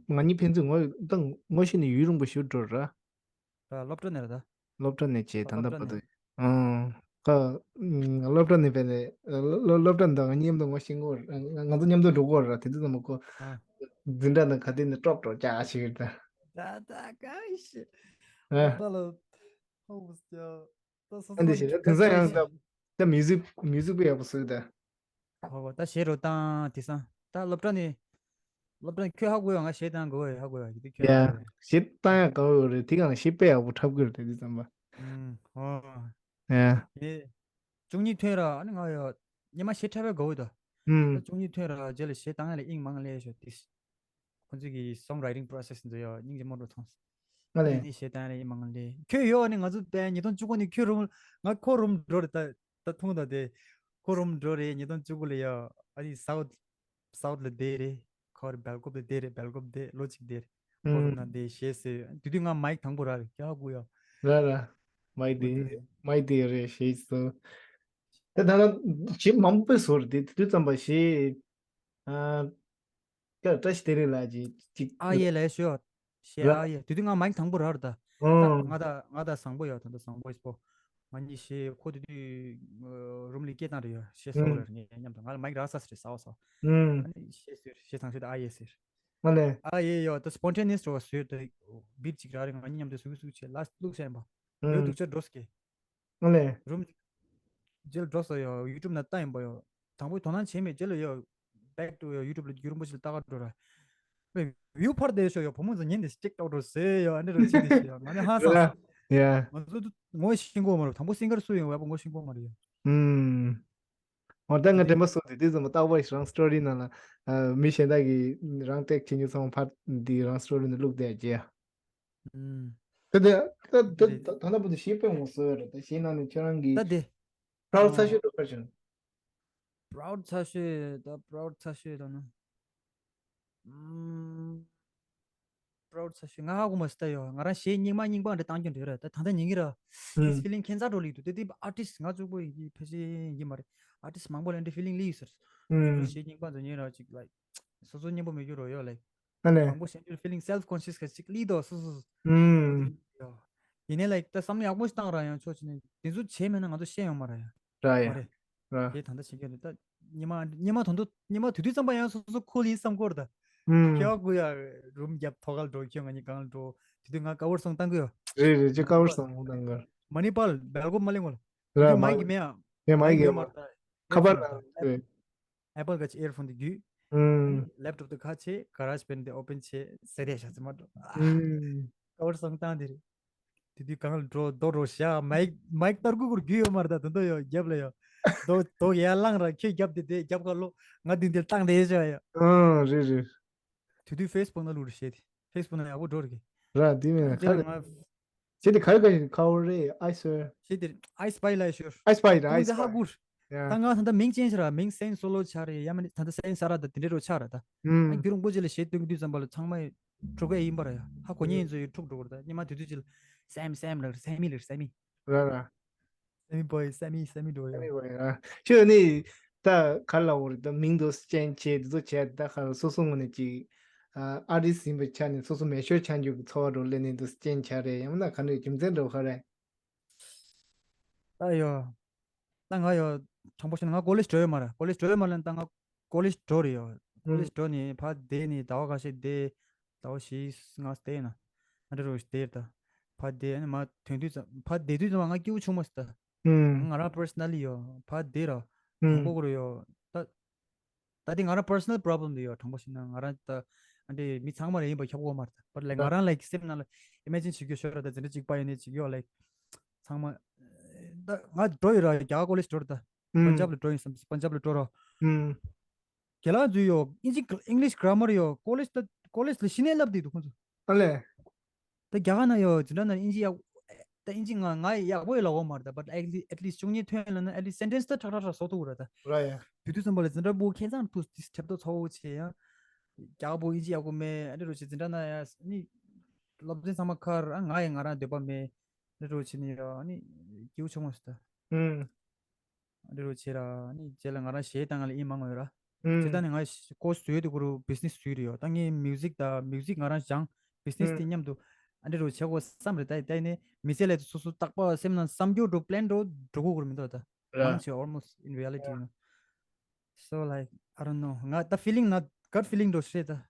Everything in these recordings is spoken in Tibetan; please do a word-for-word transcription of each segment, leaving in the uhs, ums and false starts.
ང་གཉིས་ཕན་ཚུན་ངོ་ད་ངོ་ཤེས་ནས་ཡུན་རིང་པོ་ཞིག་འགྲོ་ར། ད་སློབ་གྲྭ་ནས་རེད་ད། སློབ་གྲྭ་ནས་བྱས་ད་ལྟ་བར་དུ། ཨང་། ཁ། སློབ་གྲྭ་ནས་བས་ནས་སློབ་གྲྭ་འདི་ང་མཉམ་དུ་ངོ་ཤེས་ངོ་ང་ཚོ་མཉམ་དུ་འགྲོ་གོ་ར། དེ་དུས་ཙམ་པ་ཁོ་འཛིན་གྲྭ་ནང་ག་དུས་ནས་ཀྲོབ་ཀྲོབ་ཅག་ཞིག་རེད་ད། ད་ད་ག་ཤི། ཨ། ད་ལོ། ཧོ་བུ་སྐྱོ། ད་སོ་ཨ་འདི་སོ་ཞིག་རེད། དེང་སང་ཡང་ད་ད་མིའུ་ཟིག་མིའུ་ཟིག་པོ་ཡག་པོ་བཟོས་ད། ཧོ་ཧོ། ད་ཞེ་རོ་བཏང་དེང་སང་ད་སློབ་གྲྭ་ནས། སློབ་གྲྭ་ནས་ཁྱོད་ཧ་གོ་ཡོད། ང་གཞས་བཏང་དགོས་ཡོད། ཧ་གོ་ཡོད། ཡིན་དུས་ཁྱོད་ཡ། ཧ་གོ་ཡོད། གཞས་བཏང་ཡག་དགའ་བོ་ཡོད་རེད། དེ་གང་གཞས་དཔེ་ཡག་པོ་འཁྲབ་གི་རེད་དེ་དུས་ཙམ་པ། ཨུམ། ཧོ། ཡ། དེ། བཅུ་གཉིས་ཐོན་ར། ཨ་ནི་ང་ཡོད། ཉི་མ་གཞས་འཁྲབ་པའི་དགའ་བོ་ཡོད་ད། ཨུམ། བཅུ་གཉིས་ཐོན་ར་རྗེས་ལ་གཞས་བཏང་ཡག་ལ་དབྱིངས་མང་ལས་ཤོག་དེ། ཁོ་ཚོ་གི་song writing process འདི་ཡོད། སྙིང་རྗེ་མོ་འགྲོ་ཐོངས། ང་ལས། དེ་ནས་གཞས་བཏང་ཡག་ལ་དབྱིངས་མང་ལས། ཁྱོད་ཡོད། ཨ་ནི་ང་ཚོ་བས་ཉིས་སྟོང་བཅུ་དགུ་ནས་ཁྱོད་རུམ། ང་ཁོ་རུམ་འགྲོ་རེད་ད། ད་ཐུང་ད་དེ། ཁོ་རུམ་འགྲོ་རེད། ཉིས་སྟོང་བཅུ་དགུ་ལ་ཡ། ཨ་ནི་སའུ་ཐི། སའུ་ཐི་ལ་བསྡད་རེད། ཁོ་རེ་སྦེལ་ཀོབ་ལ་བསྡད་རེད། སྦེལ་ཀོབ་བསྡད། ལོ་གཅིག་བསྡད་རེད། ཁོ་རུམ་ན་བསྡད་གཞས་བཟོས། དེ་དུས་ང་མའིག་དང་པོ་རག་རེད། ཀྱ་གུ་ཡ། ར་ར། མའིག་དེ། མའིག་དེ་རེད། གཞས་བཟོས། ད་ད་ལྟ་གཞས་མང་པོ་བཟོས་རེད། དེ་དུས་ཙམ་པ་གཞས། ཨ། ཀ་བཀྲ་ཤིས་བདེ་ལེགས་ལགས་ཀྱིས་ཅིག་ཨ་ཡེ་ལགས་ཤོ། ཞེས། ར། ཨ་ཡེ། དེ་དུས་ང་མའིག་དང་པོ་རག་རེད་ད། ད་ཨང་། ང་ད་ང་ད་བཟང་པོ་ཡོད། ད་ད་བཟང་པོ་ཡིན་པོ། ང་གཉིས་གཞས་ཁོ་དེ་དུས་རུམ་ལ་སྐད་བཏང་རེད་ཡོད། གཞས་བཟོ་ཨང་། ལ་ངས་མཉམ་དུ། ང་ལ་མའིག་རག་ས་རེད། ཟ་བ་ཟ་བ། ཨང་། ཨ་ནི་གཞས་ཟེར། གཞས་བཏང་ཤོད་ད། ཨ་ཡེ་ཟེར། ང་ལས། ཨ་ཡེ་ཡོད། ད་སི་པོན་ཊེ་ནི་ཡས་འདྲ་བ་བཟོས། ད་བིཊ་ཅིག་རག་རེད། ང་གཉིས་མཉམ་དུ་ཟུག་ཟུག་བྱས་ལ་བླུགས་བྱས་ཡིན་པ། ཨང་། ཡོད་སྡུག་ཅག་འགྲོ་སྐད། ཨ་ལས། རུམ། རྗེས་ལ་འགྲོ་སོང་ཡོད། ཡུ་ཊུབ་ནང་བལྟས་ཡིན་པ་ཡོད། དང་པོ་དོ་སྣང་བྱས་མེད། རྗེས་ལ་ཡོད། back to ཡོད། ཡུ་ཊུབ་ལ་རྒྱུན་རིང་པོ་ཞིག་ལ་ལྟ་ག་འགྲོ་ར། བེ་བིའུ་འཕར་བསྡད་ཤོག་ཡོད། བུ་མོ་ཚོ་ཉན་དེ་ཅིག་ཏོག་འགྲོ་ཟེར་ཡོད། ཨ་འདྲ་རུ་བྱེད་དེ་ཤི་ཡོད། ང་ནི་ཧང་སངས་སོང་། ཡ། ང་ཚོ་ངོ་ཤེས་ཀྱི་མ་རེད། དང་པོ་སིང་གར་སུ་ཡིན་པ་ཡག་པོ་ངོ་ཤེས་ཀྱི་མ་རེད་ཡ། ཨུམ། འོ་ད་ང་དྲན་པ་གསོ་དེ་དུས་ཙམ་པ་རྟག་པར་རང་སི་ཊོ་རི་ནང་ལ་མི་གཞན་དག་གིས་རང་ཊེག་བྱེད་མཁན་ཚང་མ་ཕར་འདི་རང་སི་ཊོ་རི་ནང་བླུགས་བསྡད་རྒྱུ་ཡ། ཨུམ། ད་ལྟ་ད་ལྟ་རེད། ད་ལྟ་བར་དུ་གཞས་དཔེ་མང་བཟོས་ཡོད་རེད། ད་གཞས་ནང་ནས་ཁྱོད་རང་གི་ད་དེ། པྲའུཌ་ཚ་ཤོས་འགྲོ་ཁར་བྱུང་། པྲའུཌ་ཚ་ཤོས་ད། པྲའུཌ་ཚ་ཤོས་ད་ནི། ཨུམ། པྲའུཌ་ཚ་ཤོས་ང་ཧ་གོ་མ་སི་ད་ཡོད། ང་རང་གཞས་རྙིང་མ་རྙིང་པ་འདྲ་བཏང་རྒྱུ་འདྲ་རེད། ད་ད་ལྟ་ཉན་གི་ར། ཨུམ། ཨིས་ཕི་ལིང་ཁྱད་མཚར་འགྲོ་ལིག་འདུག་དེ་དེ་ཨར་ཊིསི་ང་གཅིག་པོ་ཡིན་གྱི་ཕལ་ཆེར་ཡིན་གྱི་མ་རེད། ཨར་ཊིསི་མང་པོ་ལ་འདྲ་ཕི་ལིང་ལིག་ཡོད་ཟེར། ཨུམ། གཞས་རྙིང་པ་ཚོ་ཉན་ར་ཅིག་ལའིཀ་སོ་སོ་སྙན་པོ་མི་འགྱུར་རོ་ཡོད་ལའིཀ་ཨ་ནི། མང་པོ་ཤེས་རྒྱུར་ཕི་ལིང་སེལ་ཕི་ཀོན་ཤི་ཡས་ག་ཅིག་ལིག་འདུག་སོ་སོ་སོ། ཨུམ། ཡིན་ནའི་ལའིཀ་ད་བསམ་བློ་ཡག་པོ་ཞིག་བཏང་ར་ཡང་ཆོག་ཅིག་ནས་དེ་ཚོ་བྱས་མེད་ན་ང་ཚོ་ཤེས་ཡོང་མ་ར་ཡ། ར་ཡ། མ་རེད། ར། དེ་ད་ལྟ་བྱེད་མཁན་རེད་ད། ཉི་མ་ཉི་མ་དོན་དུ་ཉི་མ་དུས་དུས་ཙམ་པ་ཡང་སོ་སོ་ཁུལ་ཡིན་བསམ་གོ་ར་ད། ཨུམ། ཁྱེད་ཀུ་ཡ་རུམ་རྒྱབ་ཐོག་ཁར་འགྲོ། ཁྱེད་ང་གཉིས་གང་འགྲོ། དེ་དུས་ང་ཀ་བར་སོང་བཏང་གི་ཡོད། རེད་རེད། ཅི་ཀ་བར་སོང་བཏང་གི། མ་ནི་པར་སྦེལ་ཀོབ་མ་གླེང་གོ་ལ། ར། དེ་མ་མའིག་མེད་ཨ། ཡ་མའིག་ཡོད་མ་རེད། ཁ་པར་ནང་། ཨེ་ཕོན་ད། ཁ་པར་ག་ཅིག་ཨེར་ཕོན་དེ་བརྒྱུད། ཨུམ། ལེབ་ཊོབ་དེ་ཁ་ཕྱེ། ག་རེཇ་བེན་དེ་ཨོ་པེན་བྱེད་ཟེར་རེད་ཤག་ཚེ་མ་འགྲོ། ཨུམ། ཀ་བར་སོང་བཏང་དེ་རེད། དེ་དུས་གང་ལ་འགྲོ་རྡོ་འགྲོ་བཞག་མའིག་མའིག་སྟར་གུ་གུར་རྒྱུ་ཡོད་མ་རེད་ད། དོན་དུ་ཡོད་རྒྱབ་ལ་ཡོད། རྡོ་རྡོ་ཡར་བླངས་ར་ཁྱོད་རྒྱབ་དེ་དེ་རྒྱབ་ཁ་ལོ། ང་དེ་འདིར་བཏང་དེ་བཞག་ཡ། ཨང་། རེད་རེད། དེ་དུས་ཕེ་སི་བུག་ནང་བླུགས་རེད་བཤད་དེ། ཕེ་སི་བུག་ནང་ཡག་པོ་འགྲོ་རེད་གི། ར་དེ་མིན་དེ་ཁ་ལ་ལ་ང་། བྱས་དེ་ག་རེ་ག་ཞིག་ཁ་བོ་རེད། ཨའི་སི་ཝེར། བྱས་དེ་ཨའི་སི་པའི་ལ་ཤོར། ཨའི་སི་པའི་ར། ཨའི་སི་པའི། ཧ་གོ་ར། ཡ། ད་ང་ད་ལྟ་མིང་ཅན་ཞིག་ར། མིང་སེན་སོ་ལོ་ཆགས་རེད། ཡ་མ་ནི་ད་ལྟ་སེན་ས་ར་ད་དེ་འདྲའི་རོ་ཆགས་ར་ད། ཨ་ཨུམ། རྒྱུན་རིང་པོ་ཅིག་ལ་གཞས་སྟོན་གྱི་དུས་ཙམ་པ་ལ་ཚང་མ་འཁྲུག་གི་ཡིན་པ་ར་ཡ། ཧ་གོ་མཁན་ཡིན་ཚོ་ཡི་འཁྲུག་འགྲོ་གི་རེད་ད། སྙེ་མ་དུས་ཚོད་ཅིག་ལ་སེམ་སེམ་ལ་སེ་མི་ལ་སེ་མི། ར་ར། སེ་མི་བོའི་སེ་མི་སེ་མི་འགྲོ་ཡ། སེ་མི་བོའི་ར། ཁྱོད་ནི་ད་ག་ལ་འོ་རེད་ད། མིང་དུ་སྐྱེན་ཆེ་དེ་ཚོ་བྱས་ད་ག་ལ་སོ་སོ་ངོས་ནས་ཅིག་ཨ་ཨར་ཊིསི་ཡིན་པའི་ཆ་ནས་སོ་སོ་མེ་ཤོར་ཆགས་འཇུག་གི་ཚོར་བ་འགྲོ་ལེ་ནས་དུ་སྐྱེན་ཆ་རེད། ཡང་ན་ག་འདྲའི་རྒྱུ་མཚན་འགྲོ་ག་རེད། ད་ཡོ། ད་ང་ཡོ། དྲང་པོ་བཤད་ན་ང་ཀོ་ལེཇ་འགྲོ་ཡོད་མ་རེད། ཀོ་ལེཇ་འགྲོ་ཡོད་མ་རེད། ད་ང་ཀོ་ལེཇ་འགྲོ་རེད་ཡོ། ཀོ་ལེཇ་ཨུམ། འགྲོ་ནས་ཕར་བསྡད་ནས་ཟླ་བ་ཁ་ཤས་བསྡད། ཟླ་བ་བཞི་ལྔ་བསྡད་ན། ང་འདྲ་རུ་བསྡད་ད། ཕར་བསྡད་ཨ་ནི་མ་ཐོན་དུས་ཙམ་ཕར་བསྡད་དུས་ཙམ་ང་སྐྱིད་པོ་བྱུང་མ་སོང་ད། ཨུམ། ང་རང་པར་སོ་ན་ལི་ཡོ། ཕར་བསྡད་ར། དང་པོ་ཨུམ། གོ་རུ་ཡོ། ད། ད་དེ་ང་རང་པར་སོ་ནལ་པོ་རོབ་ལེམ་དེ་ཡོད། དྲང་པོ་བཤད་ན་ང་རང་ད་ཨ་འདྲེ་མི་ཚང་མ་རེ་ཡིན་པ་ཁྱབ་གོ་མ་རེད། པར་ལའིཀ་ང་རང་ལའིཀ་སེམས་ནང་ལ་ཨི་མེ་ཇིན་བྱེད་རྒྱུ་ཤོར་ར། ད་འཛིན་གྲྭ་གཅིག་པ་ཡིན་ནའི་གཅིག་ཡོད་ལའིཀ་ཚང་མ་ད་ང་འགྲོ་ཡོད་ར། རྒྱ་གར་ཀོ་ལེཇ་འགྲོ་ར། ད་ཨུམ། པན་ཇབ་ལ་འགྲོ་ཡིན་བསམ། པན་ཇབ་ལ་འགྲོ་ར། ཨུམ། རྒན་ལགས་ཚོས་ཡོད་ཨིན་ཇི་ཨིང་ལིཤ་གྷ་ར་མར་ཡོད། ཀོ་ལེཇ་ད་ཀོ་ལེཇ་ལ་གཞི་ནས་བསླབ་བསྡད་འདུག་ཁོང་ཚོ། ཨ་ལས། ད་རྒྱ་གར་ན་ཡོད་འཛིན་གྲྭ་ན་ཨིན་ཇི་ཡག་ད་ཨིན་ཇི་ང་ང་ཡག་པོ་ཡོད་ལབ་ཡོད་མ་རེད་ད། but at least at least བཅུ་གཉིས་ཐོན་ལབ་ན་at least སེན་ཊེན་སི་ད་ཁྲག་ཁྲག་ཁྲག་བཟོ་ཐུབ་ར་ད། ར་ཡ། དུས་དུས་ཙམ་པ་ལ་འཛིན་གྲྭ་པོ་ཁྱད་མཚར་ཐུག་དེ་ཁྲབ་ཏོ་ཚ་བོ་བྱས་ཡ། རྒྱ་གར་པོ་ཨིན་ཇི་ཡག་པོ་མེད་ཨ་འདྲ་རུ་བྱས། འཛིན་གྲྭ་ན་ཡ་ནི་སློབ་ཚན་ཚང་མ་ཁར་ཨ་ང་ཡི་ང་རང་འདོད་པ་མེད་ཨ་འདྲ་རུ་བྱས་ནི་ཡ་ནི་སྐྱིད་པོ་བྱུང་མ་སོང་ད། ཨུམ། ཨ་འདྲ་རུ་བྱས་ར་ནི་རྗེས་ལ་ང་རང་གཞས་བཏང་ང་ལ་ཨིན་མང་ངོ་ཡོད་ར། ཨུམ། དེ་ད་ནི་ང་ཀོ་སི་བཟོས་དུས་ཁོ་རུ་བི་ཛི་ནེ་སི་བཟོས་རེད་ཡོད། ད་ངས་མིའུ་ཟིག་དང་མིའུ་ཟིག་ང་རང་སྦྱང་བི་ཛི་ནེ་སི་དེ་ཨུམ། མཉམ་དུ་ཨ་འདྲ་རུ་བྱེད་དགོས་བསམ་རེད། ད་ད་ནི་མི་ཚེ་ལ་སོ་སོ་རྟག་པར་སེམས་ནང་བསམ་རྒྱུ་འགྲོ་པི་ལན་འགྲོ་འགྲོ་དགོས་ཀྱི་མི་འདུག་ད། ར། མང་ཆེ་almost in reality you know. So like I don't know. ང་ད་ཕི་ལིང་ན་gut feeling འདྲ་བོ་ཞིག་རེད་ད།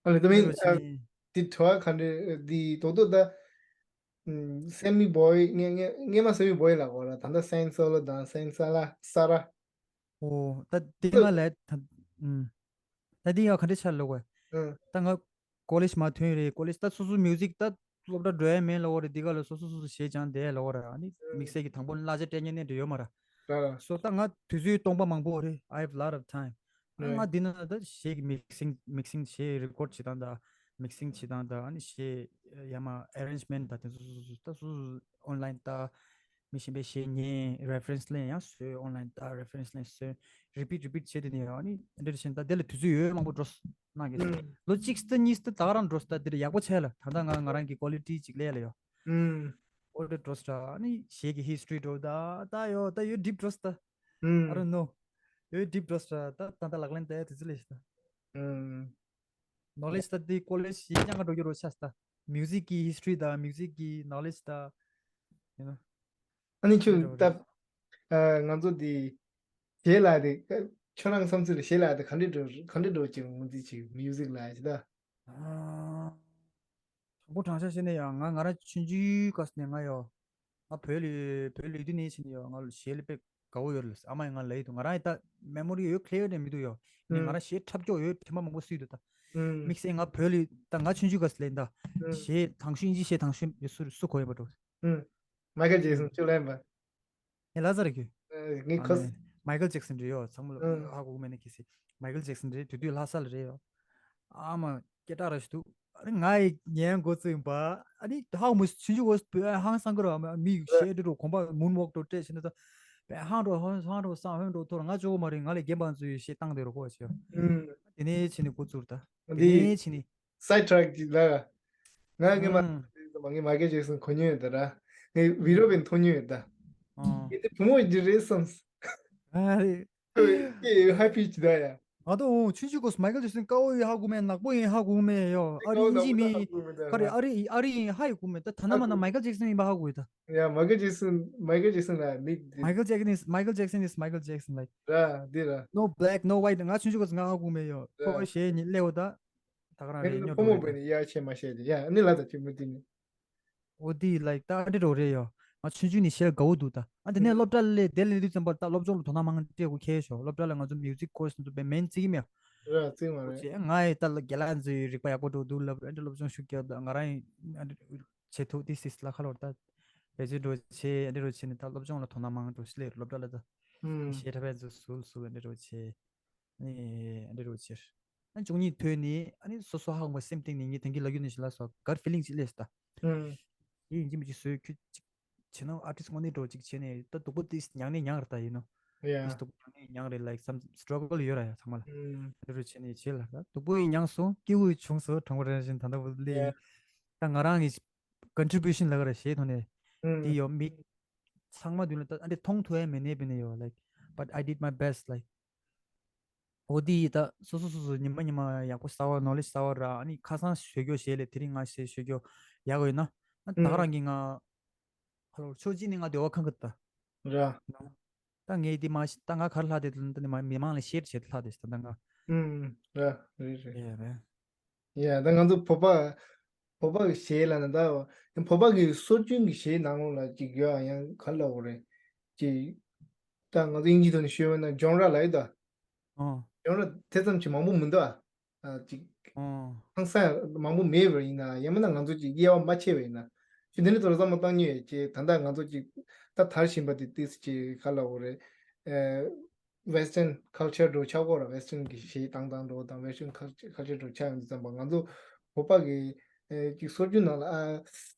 ཨ་ལེ་ད་མིན་འདྲ་བོ་ཞིག་ཨ་ནི། དེ་དྲི་བ་ག་འདྲ་འདི་རྡོག་རྡོག་ད། ཨམ། སེ་མི་བོ་ཡི་སྔ་སྔ་སྔ་མ་སེ་མི་བོ་ཡི་ལབ་དགོས་ར། ད་ལྟ་སན་སོ་ལོ་དང་སན་ས་ལ་ས་ར། ཨོ་ད་དེ་ང་ལས་ད་ཨམ། ད་དེ་ཡང་ག་འདྲ་ཆ་ལོ་གོ། ཨ། ད་ང་ཀོ་ལེཇ་མ་ཐོན་རེད། ཀོ་ལེཇ་ད་སོ་སོ་མིའུ་ཟིག་ད་སློབ་གྲྭ་འགྲོ་ཡ་མེད་ལབ་པ་རེད། འདི་ག་ལ་སོ་སོ་སོ་སོ་གཞས་སྦྱང་བསྡད་ལབ་པ་རེད། ཨ་ནི་དམིགས་བསལ་གྱི་དང་པོ་གླ་ཆ་སྤྲད་མཁན་ནི་འདྲ་ཡོད་མ་རེད། ཨ། སོ་ད་ང་དུས་ཚོད་སྟོང་པ་མང་པོ་རེད། I have lot of time. ཨ་ང་རེད། འདི་ན་ད་གཞས་ཀྱི་མིག་སིང་མིག་སིང་གཞས་རི་ཀོཌ་བྱེད་སྟངས་དང་མིག་སིང་བྱེད་སྟངས་དང་ཨ་ནི་གཞས་ཡ་མ་ཨེ་རེན་ཇི་མེན་ཊི་དང་དེ་ཚོ་སོ་སོ་སོ་ད་སོ་སོ་ཨོན་ལན་ལྟ། མི་གཞན་པའི་གཞས་ཉན། རེ་ཕ་རེན་སི་ལེན་ཡང་བཟོས། ཨོན་ལན་ལྟ་རེ་ཕ་རེན་སི་ལེན་བཟོས། རི་པིཊ་རི་པིཊ་བྱས་དེ་ནས་ཨ་ནི་འདི་འདྲ་བྱས་ད་དེ་ལ་དུས་ཚོད་ཡོད་མང་པོ་འགྲོ་སོང་གི། ཨུམ། ལོ་གཅིག་སྟེ་གཉིས་སྟེ་ད་ག་རང་འགྲོ་སོང་། ད་འདིར་ཡག་པོ་བྱས་ལ་ད་ལྟ་ང་ང་རང་གི་ཀོ་ལི་ཊི་ཅིག་སླེབས་ལ་ཡོད། ཨུམ། ཨོ་འདྲ་འགྲོ་སོང་ཨ་ནི་གཞས་ཀྱི་ཧི་སི་ཊོ་རི་འགྲོ་ད་ད་ཡོད་ད་ཡོད་ཌིབ་འགྲོ་སོང་ད། ཨུམ། I don't know. ཡོད་ཌིབ་འགྲོ་སོང་ད་ད་ད་ལག་ལེན་བསྟར་དུས་ཚོད་སླེབས་སོང་ད། ཨུམ། ནོ་ལེཇ་སྟ་ཌི་ཀོ་ལེཇ་ཡིན་ཀྱང་ང་འགྲོ་རྒྱུ་རོ་ཆ་སྟ། མིའུ་ཟིག་གི་ཧི་སི་ཊོ་རི་དང་མིའུ་ཟིག་གི་ནོ་ལེཇ་དང་། ཡིན་ནོ། ཨ་ནི་ཁྱོད་ད་ཨ་ང་ཚོ་འདི་གཞས་ལ་དེ་ཁྱོད་རང་བསམ་ཚུལ་ལ་གཞས་ལ་དེ་ག་འདྲ་འགྲོ་ག་འདྲ་འགྲོ་ཅིག་ངོས་འཛིན་བྱེད་མིའུ་ཟིག་ལ་ཞེ་ད། དྲང་པོ་དྲང་བཞག་བཤད་ན་ཡང་ང་ང་རང་ཆུང་ཆུང་སྐབས་ནས་ང་ཡོ། ང་བོད་ལི་བོད་ལི་དུས་ནས་ཕྱིན་ཡོད། ང་གཞས་ལ་དཔེ་དགའ་བོ་ཡོད་རེད། ཨ་མ་ཡིས་ང་ལབ་ཡི་འདུག་ང་རང་ཡི་ད་མེ་མོ་རི་ཡོད་ཁི་ལི་ཡར་ནས་མི་འདུག་ཡོ། ནས་ང་རང་གཞས་འཁྲབ་ཀྱོག་ཡོད་དྲན་པ་མང་པོ་སུ་ཡི་འདུག་ད། དམིགས་བསལ་ང་བོད་ལི་ད་ང་ཆུང་ཆུང་སྐབས་ལ་ཡིན་ད། གཞས་དང་ཤོས་དབྱིན་ཇི་གཞས་དང་ཤོས་ཡོད་སུ་སུ་གོ་ཡོད་པ་འགྲོ། མའི་ཁལ་ཇེག་སན་ཅུ་ལེན་པ། ངས་ལྷ་ས་རེད་ཁྱོད། ངས་ཁོ། མའི་ཁལ་ཇེག་སན་རེད་ཡོ། ཚང་མ་ལ་ཧ་གོ་གི་མེད་ན་གལ་སྲིད། མའི་ཁལ་ཇེག་སན་རེད་དུས་དུས་ལྷ་ས་ལ་རེད་ཡོ། ཨ་མ་སྐད་གྲགས་ར་ཞིག་འདུག་ཨ་ནི་ང་ཡི་ཉན་འགོ་བཙུགས་ཡིན་པ། ཨ་ནི་ཧ་གོ་མི་ཆུང་ཆུང་འོ་ཧང་སང་གི་ར་མི་གཞས་འདྲ་རུ་གོམ་པ་མུན་ཝོག་འགྲོ་སྤྲད་བྱས་ན་ད། པའི་ཧང་འགྲོ་ཧང་ཧང་འགྲོ་སང་ཧོན་འགྲོ་ཐོར་ང་ཅོག་མ་རེད། ང་ལས་རྒན་པ་ཚོའི་གཞས་བཏང་དེ་རུ་གོ་བྱས། དེ་ནས་ཕྱིན་ནས་འགོ་བཙུགས་ད། དེ་འདི་ནས་ཕྱིན་ནས། སའི་ཌི་ཊྲེག་ཅིག་ལ། ང་ངས་མ། ཨང་། ངས་མའི་ཁལ་ཇེག་སན་གོ་མྱོང་ཡོད་ད་ར། ངས་བི་ཌི་ཡོ་བས་མཐོང་མྱོང་ཡོད་ད། ཨང་། ངས་དེ་བུ་མོ་ཡིན་རེད་བསམས། ཨ་རེད། ཁོས་ཧེ་པི་ཅི་ད་ཡ། ང་ད་འོ་ཆུང་ཆུང་སྐབས་སུ་མའི་ཁལ་ཇེག་སན་དཀར་པོ་ཡིན་ཧ་གོ་མེད། ནག་པོ་ཡིན་ཧ་གོ་མེད་ཡོ། ཨ་རི་དབྱིན་ཇི་མི་ཁ་རེ་ཨ་རི་ཨ་རི་ཡིན་ཧ་ཡི་གོ་མེད་ད། ཐ་ན་མ་ན་མའི་ཁལ་ཇེག་སན་ཡིན་པ་ཧ་གོ་ཡོད་ད། ཡ་མའི་ཁལ་ཇེག་སན་མའི་ཁལ་ཇེག་སན་ལ་མི། མའི་ཁལ་ཇེག་སན་is Michael Jackson is Michael Jackson like ར་འདི་ར། No black no white ང་ཆུང་ཆུང་སྐབས་སུ་ང་ཧ་གོ་མེད་ཡོ། ཁོ་གཞས་ཉིད་སླེབས་ད། ད་ག་རང་རེད་ངས་སྙོབ་ཕོ་མོ་འགྲོ་བས་རེད། ནི་ཡ་ཆེ་མ་བཤད་དེ་ཡ་ནི་ལ་ད་ཆེ་མོ་དེ་ནི། འོ་དེ་ལའིག་ད་འདྲ་རོ་རེད་ཡོ། ང་ཆུང་ཆུང་ནས་གཞས་དགའ་བོ་འདུག་ད། ཨ་དེ་ནས་སློབ་གྲྭ་ལ་དེ་ལས་དུས་ཙམ་པར་ད་སློབ་སྦྱོང་ལ་དོ་སྣང་མང་སྤྲད་དགོས་ཁེལ་ཤོག་སློབ་གྲྭ་ལ་ང་ཚོ་མིའུ་ཟིག་ཀོར་སི་འདུག་པའི་མེན་བརྩི་གི་མེད། ར་བརྩི་མ་རེད། ང་ཡི་ད་ལ་རྒན་ལགས་ཚོའི་རིག་པ་ཡག་པོ་འགྲོ་འདུག་ལབ་ཨ་འདྲ་སློབ་སྦྱོང་ཤུགས་རྒྱབ་ད་ང་རང་ཡི་ཨ་འདྲ་བྱེད་ཐུབ་དེ་སིས་ལ་ཁ་ལོར་ད། བེད་སྤྱོད་འགྲོ་བྱེད་ཨ་འདྲ་རོ་བྱེད་ནས་ད་སློབ་སྦྱོང་ལ་དོ་སྣང་མང་འགྲོ་ཤི་ལེ་སློབ་གྲྭ་ལ་ད། ཤེས་ཁྲ་བས་ཚོ་ཟུལ་ཟུལ་ཨ་འདྲ་རོ་བྱེད། ཨེ་ཨ་འདྲ་རོ་ཕྱིར། ཨ་བཅུ་གཉིས་ཐོན་ནས་ཨ་ནི་སོ་སོ་ཧ་གོ་བ་སེམས་གཏིང་ནས་ངས་དེང་གི་ལ་རྒྱུ་ནས་ཞིག་ལ་སོ་གར་ཕི་ལིང་ཅིག་སླེབས་སོང་ད། ཨུམ། ཡིན་གཅིག་མིན་གཅིག་བཟོས་ཁྱོད་ཅིག་བྱས་ན་ཨར་ཊིསི་དངོས་གནས་འགྲོ་ཅིག་བྱས་ནས་ད་སྡུག་པོ་ཏིས་མྱངས་ནས་མྱངས་རེད་ད་ཡིན་ནོ། ཡ། ཏིས་སྡུག་པོ་མྱངས་ནས་མྱངས་རེད་ལའིག་སམ་སི་ཊྲག་གལ་ཡོད་ར་ཡ་ཚང་མ་ལ། ཨུམ། འདི་རུ་བྱས་ནས་བྱས་ལ་ད་སྡུག་པོ་ཡིན་མྱངས་སོང་སྐྱིད་པོ་ཡིན་བྱུང་སོང་དྲང་པོ་རང་བཞིན་ད་ལྟ་བུ་ལས་ཡ། ཡིན། ད་ང་རང་གི་ཀོན་ཊི་བུ་ཤན་ལ་ག་ར་བྱས་ཐོག་ནས་ཨུམ། འདི་ཡོད་མི་ཚང་མ་མདུན་ལ་ད་ཨ་འདྲས་མཐོང་ཐུབ་ཡ་མེད་ནས་བྱས་ནས་ཡོད་ལའིག but I did my best like འོ་དེ་ཡིས་ད་སོ་སོ་སོ་སོ་ཉི་མ་ཉི་མ་ཡག་པོ་གསར་བ་ནོ་ལེཇ་གསར་བ་རག་ཨ་ནི་ཁ་སང་ཞོད་སྐྱོ་བྱས་ལས་དེ་རིང་ང་ཞེས་ཞོད་སྐྱོ་ཡག་ཡོད་ན་ཨ་ད་ག་རང་གིས་ང་ཧ་ལོ་ཕྱོགས་གཅིག་ནས་ང་སྡེ་བ་ཁང་གི་ད་ར། ད་ངས་འདི་མ་ཤེས་ད་ང་གར་ལྷག་དེ་ད་ནི་མ་མི་མང་ལ་ཤེར་བྱེད་དུ་ལྷག་དེ་ད་ད་ང་ཨུམ་ར་རེད་རེད། ཡ་རེད། ཡ་ད་ང་ཚོ་བོད་པ་བོད་པ་གི་གཞས་ལ་ན་ད་བོད་པ་གི་སྲོལ་རྒྱུན་གྱི་གཞས་ནང་ལོགས་ལ་ཅིག་ཡོད་ཨ་ཡང་ག་ལ་འོ་རེད་ཅིག་ད་ང་ཚོ་དབྱིན་ཇི་ཐོག་ནས་ཤོད་ན་ཇོན་ར་ལ་ཡོད་ད། ཨོ། ཇོན་ར་དེ་ཙམ་ཅིག་མང་པོ་མི་འདུག་ཨ། ཅིག་ཨོ། ཧང་སང་མང་པོ་མེད་པར་ཡིན་ན་ཡང་མིན་ན་ང་ཚོ་ཅིག་དབྱེ་བ་མ་ཕྱེ་བ་ཡིན་ན་ཅིག་འདི་འདྲ་ཐོག་ལ་བསམ་བློ་བཏང་མྱོང་ཡོད་ཅེས་ད་ལྟ་ང་ཚོ་ཅིག་ད་དར་བཞིན་པ་དེ་ཏིས་ཅིག་ག་ལ་འོ་རེད། Western culture འགྲོ་ཆགས་གོ་ར་Western གི་གཞས་བཏང་སྟངས་འགྲོ་དང་Western culture འགྲོ་ཆགས་ཡོང་དུས་ཙམ་པ་ང་ཚོ་བོད་པ་གི་ཅིག་སྲོལ་རྒྱུན་ནང་ལ་ཨ།